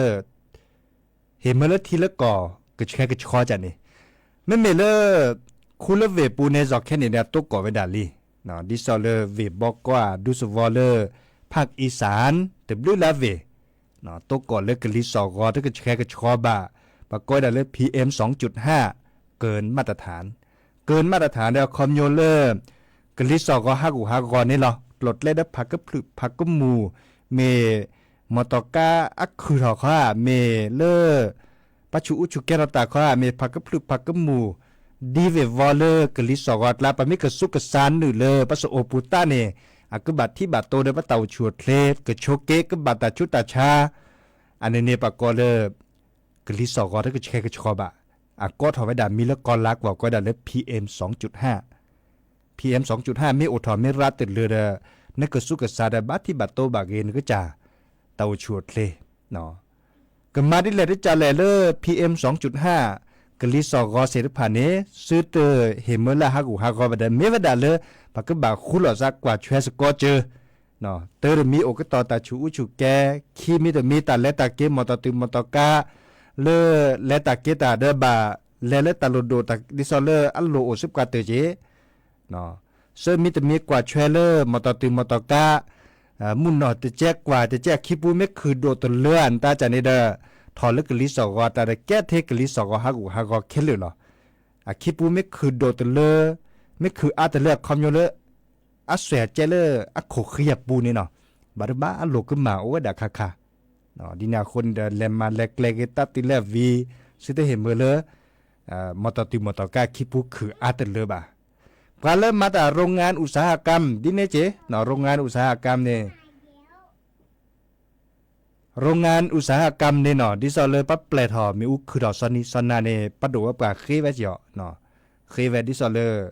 ဟ့ၣ်မၢလၢထံလၢကီၢ် ကဆှဲကဆှီကန့ၣ်, မ့မ့ၢ်လၢ ခူလၢဝ့ၢ်ပူၤန့ၣ် ယီၤခဲန့ၣ်ဒီး တိၢ်ကီၢ်ဝဲဒၣ်လံ, ဒ်သိးလၢဝ့ၢ်ဘီကီၢ် ဒူသဝီလၢ ภาคอีสาน တဘျုးလၢအဝ့ၢ်, တိၢ်ကီၢ်လၢကလံၤစိးဂီၤ တကဆှဲကဆှီဘၣ်, ပကိးဝဲဒၣ်လၢ พีเอ็มสองจุดห้า เกินมาตรฐาน, เกินมาตรฐาน ဒီးအခီပညီလၢ ကလံၤစိးဂီၤဟးဂူာ်ဟးဂီၤန့ၣ်လီၤ. ကျိၤကျဲဒီးဖးကဖျုးဖးကမူၣ်, မ့ၢ် မီတီကါအခုၣ်ထီၣ်ခီဧါ, မ့ၢ်လၢ ပှၤဆူးအူဆူးကဲထီၣ်တၢ်ခီဧါ, မ့ၢ်ဖးကဖျုးဖးကမူၣ်, ဒ်ဝ့ၢ်ဝီလၢကလံၤစိးဂီၤအကျါ ပမ့ၢ်ကစူးကစၢ်နုာ်လၢပှၤစအိၣ်ပူၤသၣ်န့ၣ် အကဘၣ်ထံၣ်ဘၣ်တိၤဒီးပှၤတၢ်အိၣ်ဆူၣ်အိၣ်ချ့ ကဆိးက့ ကဘၣ်တၢ်ဆူးတၢ်ဆါ, အန့ၣ်န့ၣ် ပကိးလၢ ကလံၤစိးဂီၤတကဆှဲကဆှီဘၣ်, အကိးထီၣ်ဝဲဒၣ်မံၤလၢကီၢ်လါကွီၢ် ကိးဝဲဒၣ်လၢ พีเอ็มสองจุดห้า, พีเอ็มสองจุดห้า မ့ၢ်အိၣ်ထီၣ်မ့ၢ်ရၤတလၢာ်ဒီး နကစူးကစၢ်ဒီးဘၣ်ထံၣ်ဘၣ်တိၤဘၣ်ဂ့ၤ နကစၢ် တၢ်အိၣ်ဆူၣ်အိၣ်ချ့ ကမၤဒ်လဲၣ်တကးလဲၣ်လၢ พีเอ็มสองจุดห้า ကလံၤစိးဂီၤသ့ၣ်တဖၣ်န့ၣ် သုတဟ့ၣ်မၢလၢဟးဂူာ်ဟးဂီၤဘၣ်ဒီး မ့ၢ်ဝဲဒၣ်လၢ ပကဘၣ်ဃူလိာ်သးကွၢ်ဆွဲစ့ၢ်ကီးစၢၤ, တၢတမံၤအိၣ်ကတီၤတၢ်ဆူၣ်အူဆူၣ်ကဲ, ခံမံၤတမံၤတၢ်လဲၤတၢ်က့ၤ မီၢ်တီၢ်တုၤမီၢ်တီၢ်ကါ လၢလဲၤတၢ်က့ၤတၢ်ဒီးဘၣ်လဲၤလၢတၢ်လိၣ်ဒိၣ် ဒ်သိးလၢအလိၣ်အိၣ်စ့ၢ်ကီးတၢ်က့ၤ ဆၢမံၤတမံၤကွၢ်ဆွဲလၢမီၢ်တီၢ်တုၤမီၢ်တီၢ်ကါ မုၢ်နီၢ်တကဲကွၢ်တကဲအခံပူၤ မ့ၢ်ခုၣ်ဒိၣ်တလၢအတၢ်ကန့ၣ်ဒီး ထီၣ်လၢကလံၤစီၣ်ဂီၤတၢ်ဒီးကဲထဲကလံၤစီၣ်ဂီၤဟးဂူာ်ဟးဂီၤခဲလၢာ်လီၤ. အခံပူၤမ့ၢ်ခုၣ်ဒိၣ်တလၢ မ့ၢ်ခုၣ်အါတလၢအခီပညီလၢ အစွဲၣ်အကဲလၢအခိၣ်ဃံအပူၤန့ၣ်နီၤ ဘၣ်တဘၣ်အလိၣ်ကမၣ်အိၣ်ဝဲဒၣ်ခါခါ ဒ်န့ၣ်အဃိန့ၣ်ဒီး လဲၤမၤလဲၤကျဲၤဂ့ၤတၢ်တုၤလၢအဝံၤ ဆၢတဲာ်ဟ့ၣ်မၢလၢ မီၢ်တီၢ်တုၤမီၢ်တီၢ်ကါခံပူၤခုၣ်အါတလၢဘၣ်. ပှၤလၢမၤတၢ် โรงงานอุตสาหกรรม ဒ်န့ၣ်က့ၤ โรงงานอุตสาหกรรม န့ၣ် โรงงานอุตสาหกรรม န့ၣ်နီၤ ဒ်သိးလၢပှၤပျဲၢ်ထီၣ်မ့ၣ်အူခုၣ်ထီၣ်စီၤနံၤစီၤနၤန့ၣ် ပှၤဒိၣ်ဝဲပှၤဃ့ဝဲက့ၤအီၤ ဃ့ဝဲဒ်သိးလၢ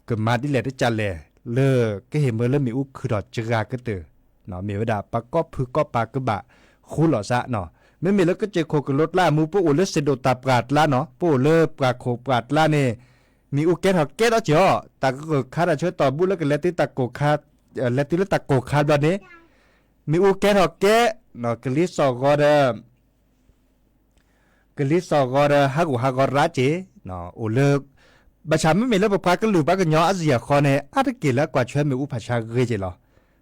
ကမၤဒ်လဲၣ်တကလဲၣ် လၢကဟ့ၣ်မၢလၢမ့ၣ်အူခုၣ်ထီၣ်စှၤကတၢၢ် မ့ၢ်ဝဲဒၣ်ပှၤကီၢ်ဖုၣ်ကီၢ်ပၤကဘၣ်ဃူလိာ်သးနီၤ. မ့မ့ၢ်လၢကစၢၢ်ခိၣ်ကလိကျါအမူ ပအိၣ်လၢစ့ၣ်ဒိၣ်တၢ်ပှၢ်ကျါနီၤ ပအိၣ်လၢပှၢ်ခိၣ်ပှၢ်ကျါန့ၣ် မ့ၣ်အူကဲထီၣ်ကဲထီၣ်က့ၤအီၤ တၢ်ကဂၢၢ်ခါတၢ်ဆၢတီၢ်ဘူးလၢကလဲၤတုၤတၢ်ကိၢ်ခါ လဲၤတုၤလၢတၢ်ကိၢ်ခါဘျီန့ၣ် မ့ၣ်အူကဲထီၣ်ကဲ ကလံၤစီၣ်ဂီၤဒီး ကလံၤစီၣ်ဂီၤဒီးဟးဂူာ်ဟးဂီၤရၣ်က့ၤ အိၣ်လၢ ဘၣ်ဆၣ်မ့မ့ၢ်လၢပပှၤကလုာ်ပှၤကညီအစ့ၢ်အဃီန့ၣ် အါတက့ၢ်လၢအကွၢ်ဆွဲမ့ၣ်အူဖးဆါဂ့ၤက့ၤလီၤ.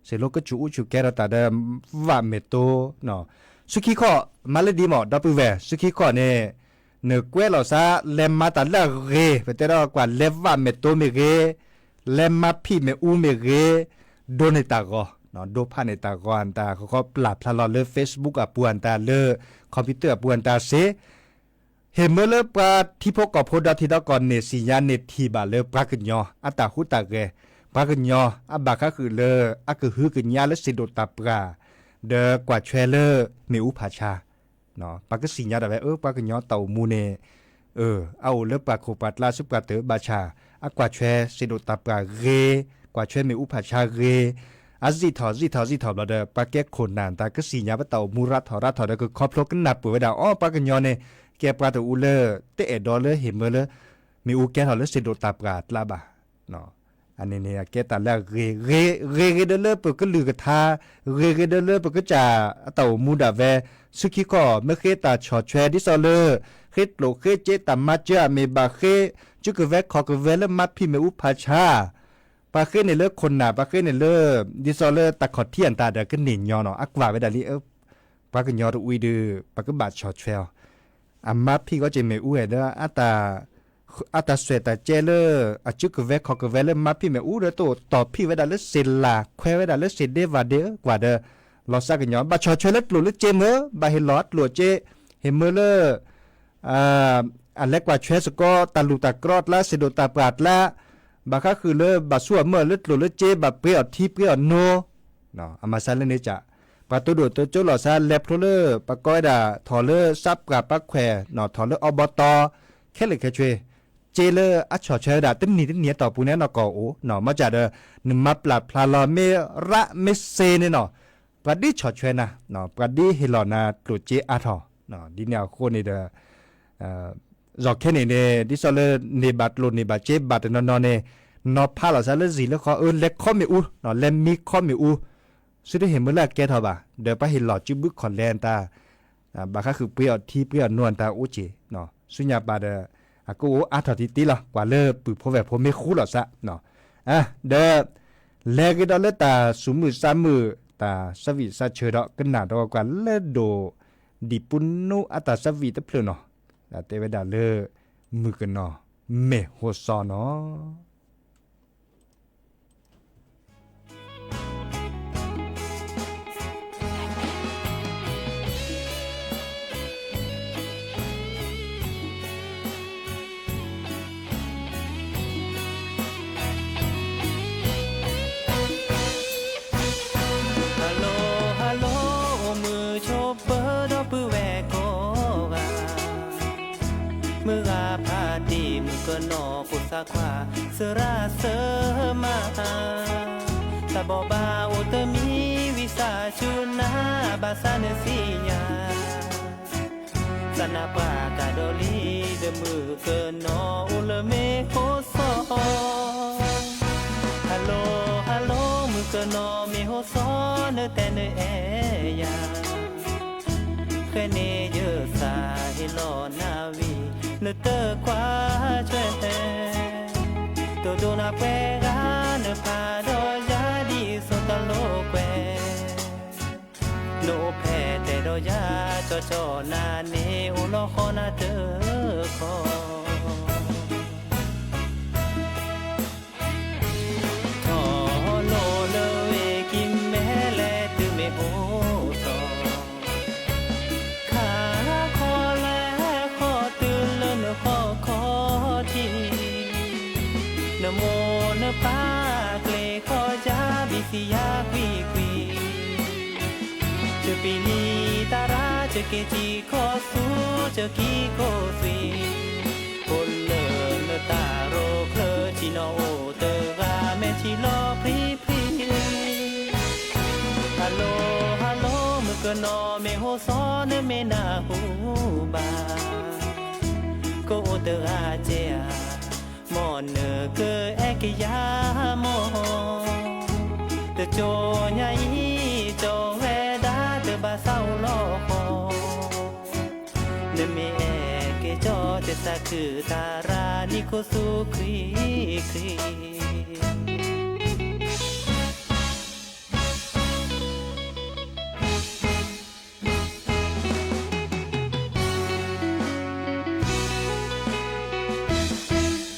စ့ၢ်လီၤကဆူၣ်အူဆူၣ်ကဲထီၣ်တၢ်ဒီး ဝၣ်မ့ၢ်တိ ဆူခံခီၣ် မၤလၢဒ်မ့ၢ် ဒီပုၢ်ဝဲၢ် ဆူခံခီၣ်န့ၣ် နကွဲးလီၤသး လဲၤမၤတၢ်လၢအဂ့ၤ ပတဲဒီးကွၢ်လဲၤဝၣ်မ့ၢ်တိမ့ၢ်ဂ့ၤ လဲၤမၤဖံးမ့ၣ်အူမ့ၢ်ဂ့ၤ ဒိးန့ၢ်တၢ်ဂီၤ ဒိးဖးန့ၢ်တၢ်ဂီၤအတၢ် ဃီဃီပျၢ်ဖျါလီၤလၢ Facebook အပူၤအတၢ် လၢ computer အပူၤအတၢ်စ့ၢ် ဟ့ၣ်မၢလၢပှၤထံဖိကီၢ်ဖိဒီထံဒီကီၢ်န့ၣ် သ့ၣ်ညါန့ၢ်ထံၣ်ဘၣ်လၢပှၤကညီအတၢ်ဟူးတၢ်ဂဲၤ ပှၤကညီအဘၣ်ဃးဃုာ်လၢအကဟုကညးလၢစ့ၣ်ဒိၣ်တၢ်ပှၢ် ဒီးကွၢ်ဆွဲလၢမ့ၣ်အူဖးဆါ ပှၤကသ့ၣ်ညါဒၣ်ဝဲ အၢ ပှၤကညီတၢ်အိၣ်မူန့ၣ် အအိၣ်လၢပှၢ်ခိၣ်ပှၢ်ကျါဆူပှၢ်တၢၢ်ဘၣ်ဆၣ် အကွၢ်ဆွဲစ့ၣ်ဒိၣ်တၢ်ပှၢ်ဂ့ၤ ကွၢ်ဆွဲမ့ၣ်အူဖးဆါဂ့ၤ အစံၣ်ထီၣ်စံၣ်ထီၣ်စံၣ်ထီၣ်ဘျီဒီး ပှၤကဲခိၣ်နၢ်တၢ်ကသ့ၣ်ညါပတၢ်အိၣ်မူရၤထီၣ်ရၤထီၣ်ဒီး ကခီဖျိကနၢ်ပၢၢ်ဝဲဒၣ် အီ ပှၤကညီန့ၣ် ကဲပှၤတအူလၢ တအဲၣ်ဒိးလၢဟ့ၣ်မၢလၢ မ့ၣ်အူကဲထီၣ်လၢစ့ၣ်ဒိၣ်တၢ်ပှၢ်အကျါဘၣ် အန့ၣ်န့ၣ် အကဲတၢ်လၢအဂ့ၤ ဂ့ၤ ဂ့ၤဂ့ၤဒီးလၢပကလုၢ်ကထါ ဂ့ၤဂ့ၤဒီးလၢပကစၢ်အတၢ်အိၣ်မူဒၣ်ဝဲ ဆူခံခီၣ် မ့ၢ်ဃ့တၢ်ဆီၣ်ထွဲ ဒ်သိးလၢ ဃ့ကျိၣ်ဃ့စ့တၢ်မၤစၢၤအမ့ၢ်ဘၣ်ဃ့ စုကဝဲၤခီၣ်ကဝဲၤလၢမၤဖံးမ့ၣ်အူဖးဆါ ပှၤဃ့န့ၣ်လၢခိၣ်နၢ် ပှၤဃ့န့ၣ်လၢ ဒ်သိးလၢတၢ်ခီၣ်ထံးအတၢ်ဒီးကန့ၢ်ညီနီၤ အကွၢ်ဝဲဒၣ်လံ ပှၤကညီတအူအံၤဒီး ပကဘၣ်ဆီၣ်ထွဲအီၤ အမၤဖံးဂီၢ်က့ၤမ့ၣ်အူဝဲဒီး အတၢ်စွဲၣ်တၢ်ကဲလၢ အစုကဝဲၤခီၣ်ကဝဲၤလၢမၤဖံးမ့ၣ်အူဒီး တအိၣ်တီၢ်ဖံးဝဲဒၣ်လၢစ့လၢ် ခွဲးဝဲဒၣ်လၢစ့ဒ့ဝၣ်ဒ့ဧၢ ကွၢ်ဒီး လီၤသးကညီၤ ဘၣ်ဆီၣ်ထွဲလၢကျိၣ်လၢစ့မ့ၢ် ဘၣ်ဟ့ၣ်လီၤအကျိၣ်အစ့ ဟ့ၣ်မၢလၢ အလဲၤကွၢ်ထွဲစ့ၢ်ကီး တၢ်လူၢ်တၢ်ကြီအကျါ စ့ၢ်ဒိၣ်တၢ်ပှၢ်အကျါ ဘၣ်ဃးဃုာ်လၢ ဘၣ်ဆူအမၢၢ်လၢကျိၣ်လၢစ့ ဘၣ်ပှ့ၤအီၣ်ထံပှ့ၤအီၣ်နိ အမၤစၢ်လၢန့ၣ်က ပှၤတိဒိၣ်တိကၠိလီၤသး လဲၤဖျိလၢ ပှၤကိးဝဲဒၣ် ထီၣ်လၢသးပှၢ်ပှၤခွဲး ထီၣ်လၢအဘီတီ ခဲလၢာ်ခဲဆ့ စ့လၢအဆီၣ်ထွဲဝဲဒၣ် တနံၣ်တနံၣ်အတီၢ်ပူၤန့ၣ် နီၢ်ကီၢ်အိၣ် မ့ၢ်ကဒီး နမၤပျၢ်ဖျါလီၤ မ့ၢ်ရးမ့ၢ်စ့န့ၣ်နီၤ ပှၤဒ်ဆီၣ်ထွဲနၤ ပှၤဒ်ဟ့ၣ်လီၤနၤကျိၣ်စ့အါထီၣ် ဒ်န့ၣ်အဃိန့ၣ်ဒီး ယီၤခဲန့ၣ်န့ၣ် ဒ်သိးလၢ န့ၢ်ဘၣ်ကျိၣ်န့ၢ်ဘၣ်စ့ဘၣ်တနီၤနီၤန့ၣ် နီၤဖးလီၤသးလၢစံာ်လၢဃီ အၢ လဲၤခီမ့ၣ်အူ လဲၤမံခီမ့ၣ်အူ သုတဟ့ၣ်မၢလၢအကဲထီၣ်ဘၣ် ဒီးပှၤဟ့ၣ်လီၤစုဘုခီၣ်လဲၤတၢ် ဘၣ်ဃးဃုာ်ပှ့ၤအီၣ်ထံပှ့ၤအီၣ်နိအတၢ်အိၣ်က့ၤ ဆူညါပၤဒီး အကအိၣ်အါထီၣ်တံၢ်တံၢ်လီၤ ပှၤလၢပုၢ်ဖိဝဲၢ်ဖိမ့ၢ်ဃူလိာ်သး ဒီး လဲၤက့ၤဒီးလၢတၢ်သူၣ်မုာ်သးမုာ် တၢ်သးဝံၣ်သးဆၢဒီး ကနၣ်ဒီးကွၢ်လၢဒိၣ် ဒံၣ်ပူနူအတၢ်သးဝံၣ်တဖျၢၣ်နီၤ တဲဝဲဒၣ်လၢ မုၣ်ကနီၤ မဲာ်ဟိစီနီၤ ဟဲလိ ဟဲလိ အိၣ်မုာ်ဆိးပၢၤဒီပုၢ်ဝဲၢ်ကိးဂၤ မုၢ်ဂၤဖးတံၢ်မုၣ်ကနီၤ အိၣ်သးခွါ စရၣ်စၢမး တၢ်ဘိးဘၣ်အိၣ်တမံၤ ဝံသးစူၤနၤ ဘၣ်ဆၣ်နသ့ၣ်ညါ သးနါပှၢ်ကဒီးလံ ဒီးမုၣ်ကနီၤ အိၣ်လၢမ့ၢ်ဟိစီ ဟဲလိ ဟဲလိ မုၣ် ကနီၤမ့ၢ်ဟိစီနတဲနအဲၣ်ယၤ, ဃဲန့ၣ်ယသးဟ့လီၤနၤဝံၤ နတကွၢ်ထွဲ, တဒိနၤပှဲၤဂၤ နဖးဒီးယၤဒ်သိးတလိာ်ကွဲ, နအိၣ်ဖဲတဲဒီးယၤ ကၠီကၠီနၤန့ၣ် အိၣ်လီၤဃီနၤတခီ ထီၣ်လိာ်လၢဝ့ၢ်ကံၤမဲလဲၣ် တုၤမ့ၢ်အိၣ်ထီၣ်, ခါခီလဲၤဃီတုၤလၢနဃီခီထံး, နမိၢ်နပၢ်ကျဲၤဃီယၤ ဘံၣ်သံယၤကွံာ်ကွံာ်, ယပံၤလံတၢ်ရၣ် ယက့ၤကံၢ်ခီသူ ယကံၢ်ကိးသွံၣ်, အိၣ်လၢနတၢ်ရိချၢ ထံၣ်နီၣ်အိၣ်တဂၤ မဲာ်ထံလီၤဖျံဖျံ, ဟါလိၤဟါလိၤ မုၣ်ကနီၤမ့ၢ်ဟိစီ နမ့ၢ်နၢ်ဟူဘၣ်, ကအိၣ်တဂၤကဲဧါ, မ်နကအဲၣ်ကယၤမီၢ်, တကၠိညါအံၤ ကၠီဝဲဒၣ်တဘၣ်သးအိၣ်လီၤဃီ, နမ့ၢ်အဲၣ်က့ၤကၠီ တသးခုတၢ်ရၣ် နံၣ်ခိသူခွံခွံ ထီ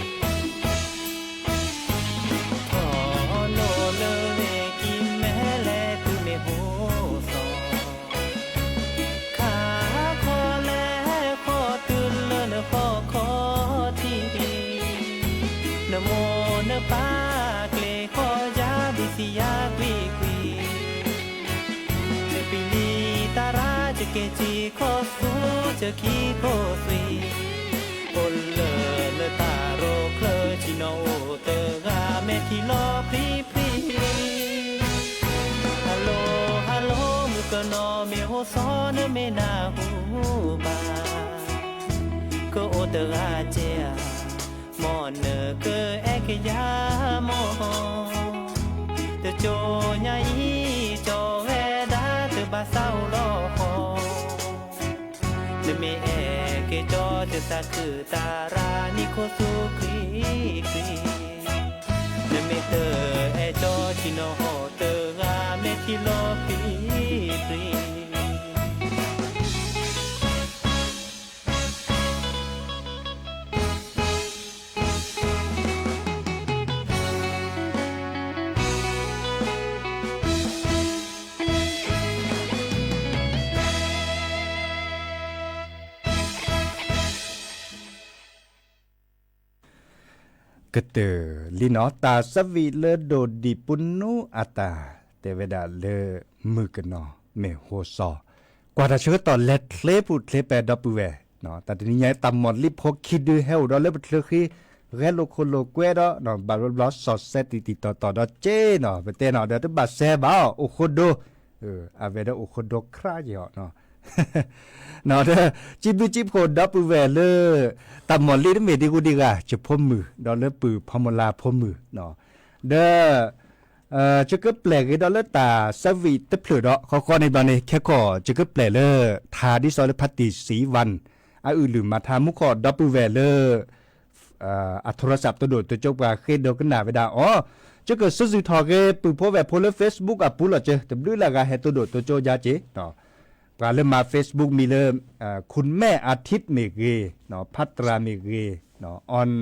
ၣ်လိာ်လၢဝ့ၢ်ကံၤမဲလဲၣ် တုၤမ့ၢ်ဟိစီ, ခါခီလဲၤဃီတုၤလၢနဃီခီထံး, နမိၢ်နပၢ်ကျဲၤဃီယၤ ဘံၣ်သံယၤကွံာ်ကွံာ်, ယပံၤလံတၢ်ရၣ် ယက့ၤကံၢ်ခီသူ ယကံၢ်ကိးသွံၣ်, အိၣ်လၢနတၢ်ရိချၢ ထံၣ်နီၣ်အိၣ်တဂၤ မဲာ်ထံလီၤဖျံဖျံ, ဟါလိၤဟါလိၤ မုၣ်ကနီၤမ့ၢ်ဟိစီ နမ့ၢ်နၢ်ဟူဘၣ်, ကအိၣ်တဂၤကဲဧါ, မ်နကအဲၣ်ကယၤမီၢ်, တကၠိညါအံၤ ကၠီဝဲဒၣ်တဘၣ်သးအိၣ်လီၤဃီ, နမ့ၢ်အဲၣ်က့ၤကၠီ တသးခုတၢ်ရၣ် နံၣ်ခိသူခွံခွံ, နမ့ၢ်တအဲၣ်ကၠီ ထံၣ်နီၣ်ဟီၣ်တဂၤ မဲာ်ထံလီၤဖျံဖျံ. ကတၢၢ်လံနီၤ တၢ်သးဝံၣ်လၢဒိၣ်ဒံးပူၤနူအတၢ် တဲဝဲဒၣ်လၢ မုၣ်ကနီၤမ့ၢ်ဟိစီ, ကွၢ်တၢ်ဆၢကတီၢ်လဲၤချ့ပူၤချ့ပဲဒီပုၢ်ဝဲၢ်, တၢ်တနံၤညါ တၢ်မီၢ်လံဖိခံဒုဟဲအိၣ်ဒီးလၢပချၢဃံ, ဂဲၤလိာ်ခိၣ်လိာ်ကွဲဒီး ဘၣ်ဘျီဘျီစီၤစဲတံၢ်တံၢ်တီၤတီၤဒီးက့နီၤ ပတဲနီၤ ဒီးတဘၣ်စဲဘၣ်အီၤ အိၣ်ဃိဒိ အဝဲဒီးအိၣ်ဃိဒိခရၣ်ယီၤ ဒီး စံးဘျုးစံးဖှိၣ်ဒီပုၢ်ဝဲၢ်လၢ တၢ်မီၢ်လံတမ့ၢ်ဒံဂုၤဒံဂၤ ယဖိမုၣ် ဒီးလၢပုၢ်ဖီမုၢ်လၢ်ဖိမုၣ်, ဒီး ယကပျဲၢ်ဂ့ၤဒီးလၢတၢ်သးဝံၣ်တဖျၢၣ်ဒီး ဃီဃီန့ၣ်ဘျီန့ၣ် ခဲခီၣ် ယကပျဲၢ်လၢ ထါဒ်သိးလၢဖါတံၢ်စံးဝၣ် အအုၣ်လုၢ်မၤထါမူခီၣ်ဒီပုၢ်ဝဲၢ်လၢ အထိရစးတိၢ်ဒိၣ်တိၢ်ကၠိပှၤဃ့ဒိကနၣ်ဝဲဒၣ်အီၤ, ယကစၢ်စူၢ်ထီၣ်က့ၤပုၢ်ဖိဝဲၢ်ဖိလၢ Facebook အပူၤလီၤစၢၤ တဘျုးလၢအဂၤဟဲတိၢ်ဒိၣ်တိၢ်ကၠိယါက့ၤ, ပှၤလၢမၤ Facebook မံၤလၢ คุณแม่อาทิตย์ မ့ၢ်ဂ့ၤ, ဖးတြၢ်မ့ၢ်ဂ့ၤ, အီၣ်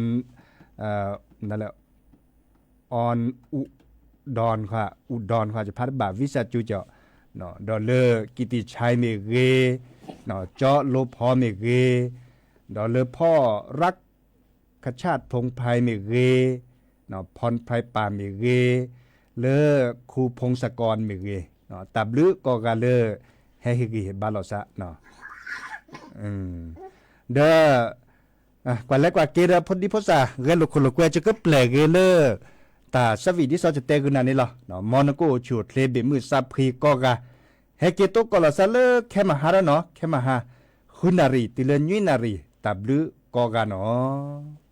အီၣ်ဒွန်ခွါ အူဒွန်ခွါ ယဖးတဘၣ် ဝံစၢ်ကၠူကၠီၣ်, ဒီးလၢ ကံၢ်တံၢ်ဆဲမ့ၢ်ဂ့ၤ, ကၠီလိဖီမ့ၢ်ဂ့ၤ, ဒီးလၢဖီၣ်ရၣ် ခၢၣ်ဆၣ်ဖိဖဲမ့ၢ်ဂ့ၤ, ဖီၣ်ဖဲပၢ်မ့ၢ်ဂ့ၤ, လၢခူဖိစကီၢ်မ့ၢ်ဂ့ၤ, တၢ်ဘျုးကိးဂၤလၢ ဟဲဟ့ၣ်ဂံၢ်ဟ့ၣ်ဘါလိာ်သး, ဒီး ကွၢ်လဲၤကွၢ်က့ၤဒီးဖိဒံဖိသၣ် ဂဲၤလိာ်ခိၣ်လိာ်ကွဲ ကကပျဲၢ်ဂ့ၤလၢ တၢ်ဆၢဝံၣ်ဒ်သိးယတဲဂုာ်နၤန့ၣ်လီၤ. မ်နကအိၣ်ဆူၣ်အိၣ်ချ့ ဘ့ၣ်မုၢ်သးဖှံကိးဂၤ, ဟဲက့ၤတိကိးလီၤသးလၢခဲမဟါဒီးနီၤ, ခဲမဟါ ဃုနၣ်ရံၣ် တုၤလၢနွံနၣ်ရံၣ် တၢ်ဘျုးကိးဂၤနီၤ.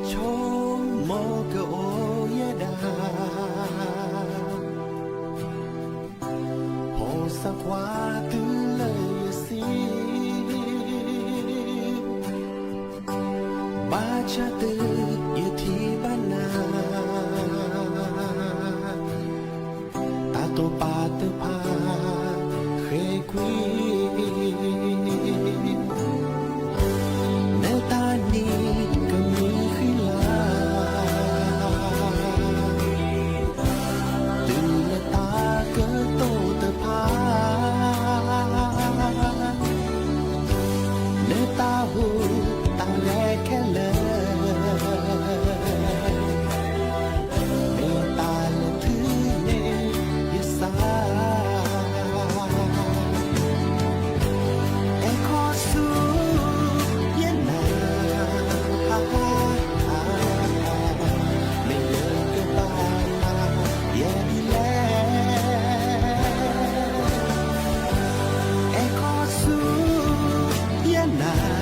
ဆိကမိၣ်ကအိၣ်ယဲဒၣ် ဖီၣ်သးကွၢ်တုၤလၢယစံး ဘၣ်ဆၣ်တုၤယထံၣ်ဘၣ်နၤ တၢ်တိာ်ပာ်တဖၣ်ဃ့ကွံာ် နတၢ်နံၤကမံဃံလၤ တုၤလၢတၢ်ကတိၤတဖၣ် လၢတၢ်ဟူးတၢ်ဂဲၤခဲလၢာ် မ့ၢ်တၢ်လၢထူန့ၢ်ယသး အဲၣ်ခီဆူယနၢ် မ့ၢ်လၢကဘၣ်ယဲဒ်လဲၣ် အဲၣ်ခီဆူယနၢ်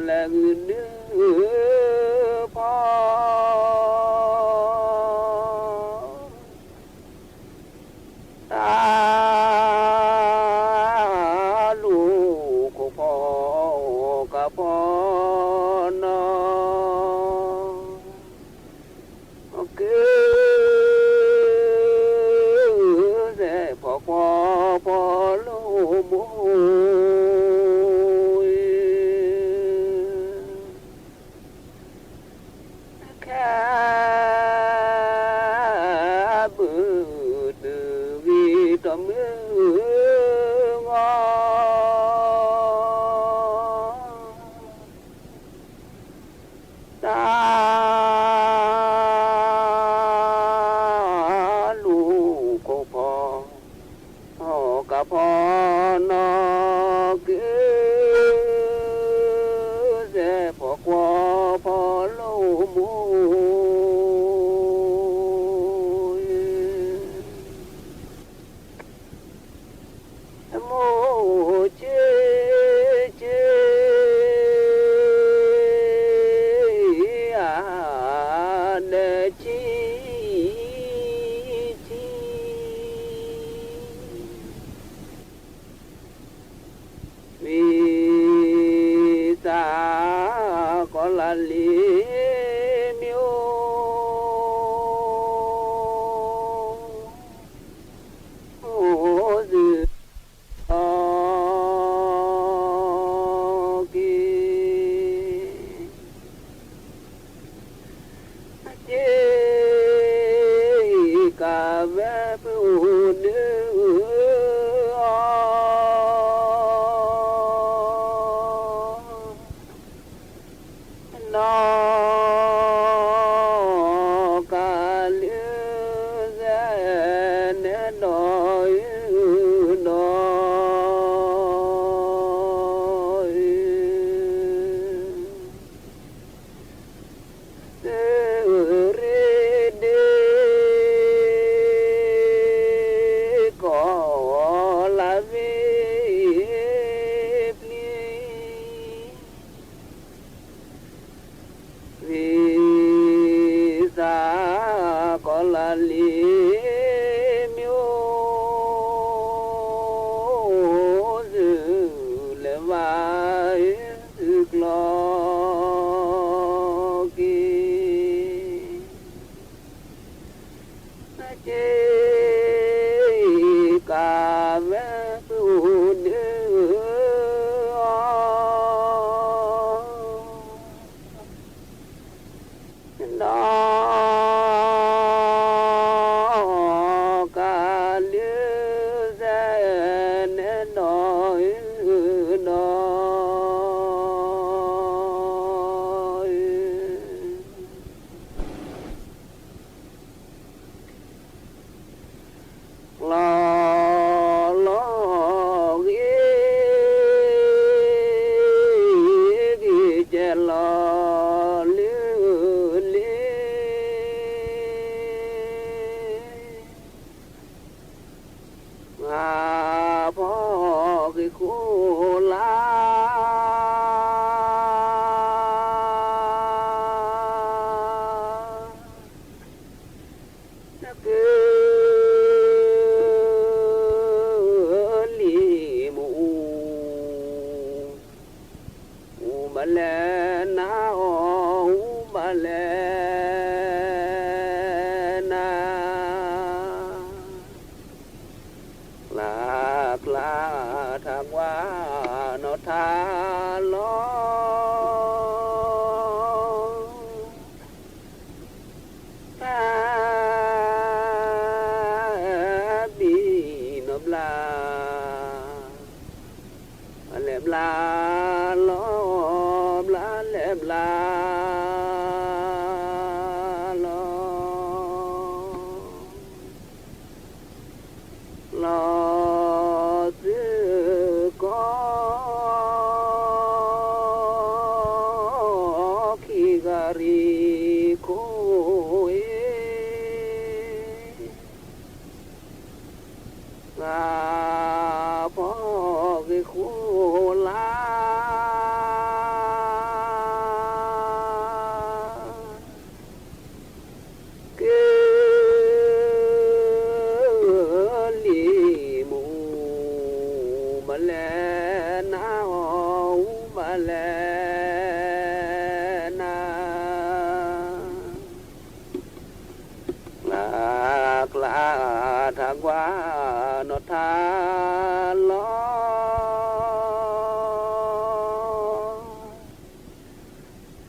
လဲၤဂုာ်ဒုးဖီ တၢ်လူၤခိၣ်ဖီကဖီနီၤ က့ၤ စဲးဖီကွီဖီလိမိၢ် ခဲ ဘုၣ်တုၤဂ့ၤတမုၢ်ဂီၤ တၢ် လူၤခိၣ်ဖီ ကဖီနီၤ က့ၤ စဲးဖီကွီဖီလိမိၢ် မိၢ်က့ၤက့ၤ အဒဲကံကံ ဝံသးကီၤလၤလံၤမ့ၢ်အိၣ် အိၣ်သုးလီၤက့ၤ က့ၤကးဝဲပအိၣ်ဒုးအီၤ နီၢ်ကးလုၢ်စဲနဲဒီး ဒီး သုးရ့ၣ်ဒ့ၣ် ကီၤလၤဝ့ၢ်ပျံၤ ဝံသးကီၤလၤလံၤမ့ၢ်အိၣ် သုးလဲၤဝါ သုးကျီၤက့ၤ က့ၤကးဝဲပအိၣ်ဒုးအီၤ နီၢ်ကးလုၢ်စဲနဲဒီး ဒီး လီၤလီၤဂ့ၤ ဂ့ၤကဲလီၤလၢလ့ ငါဖီၣ်က့ၤဃိလၢ နကလံၤမူ အူဘၣ်လဲၤနၤအီၤ အူဘၣ်လဲၤနၤ ကျါကျါထးကွၢ်နီၢ်ထးလီၤ တၢ်ဘံၣ်နီၢ်ဘျါ ဘျါလဲၤဘျါလီၤ ဘျါလဲၤဘျါလီၤ လီၤသုကီၢ် ခံဂၤရံၣ်ခိၣ်အ့ၣ် ဂၤဖီၣ်ဂ့ၤဃိလၢ ကွၢ်နီၢ်ထါလီ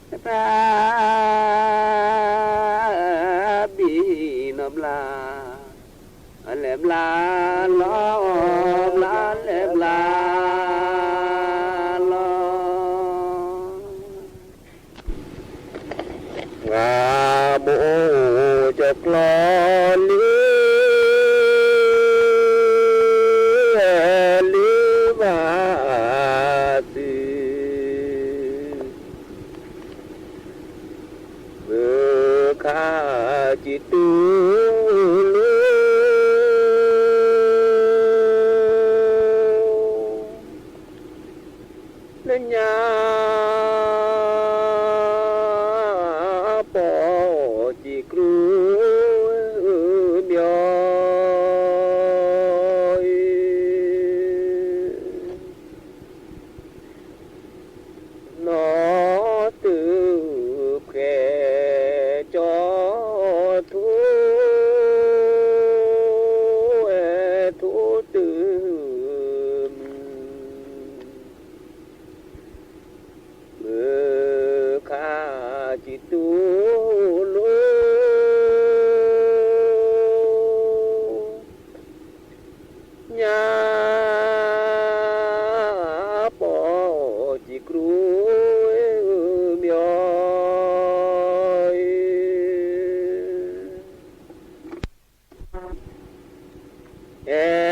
ၤ တၢ်ဘံၣ်နီၢ်ဘျါ လဲၤဘျါလီၤ ဘျါလဲၤဘျါလီၤ ပှၤဘိၣ်ကၠီၤကျီလံ လၢဘၣ်သု မုၢ်ခါစံးတူၢ်လိာ် လၢညါ ပိာ်စံးကြူမီၤ နီၢ်တုၤဖှဲးကၠီထူ အဲၣ်ထူတုၤမုၢ် မုၢ်ခါစံးတူၢ်လိာ် ညါ ပိာ်စံးကြူမီၤ အဲ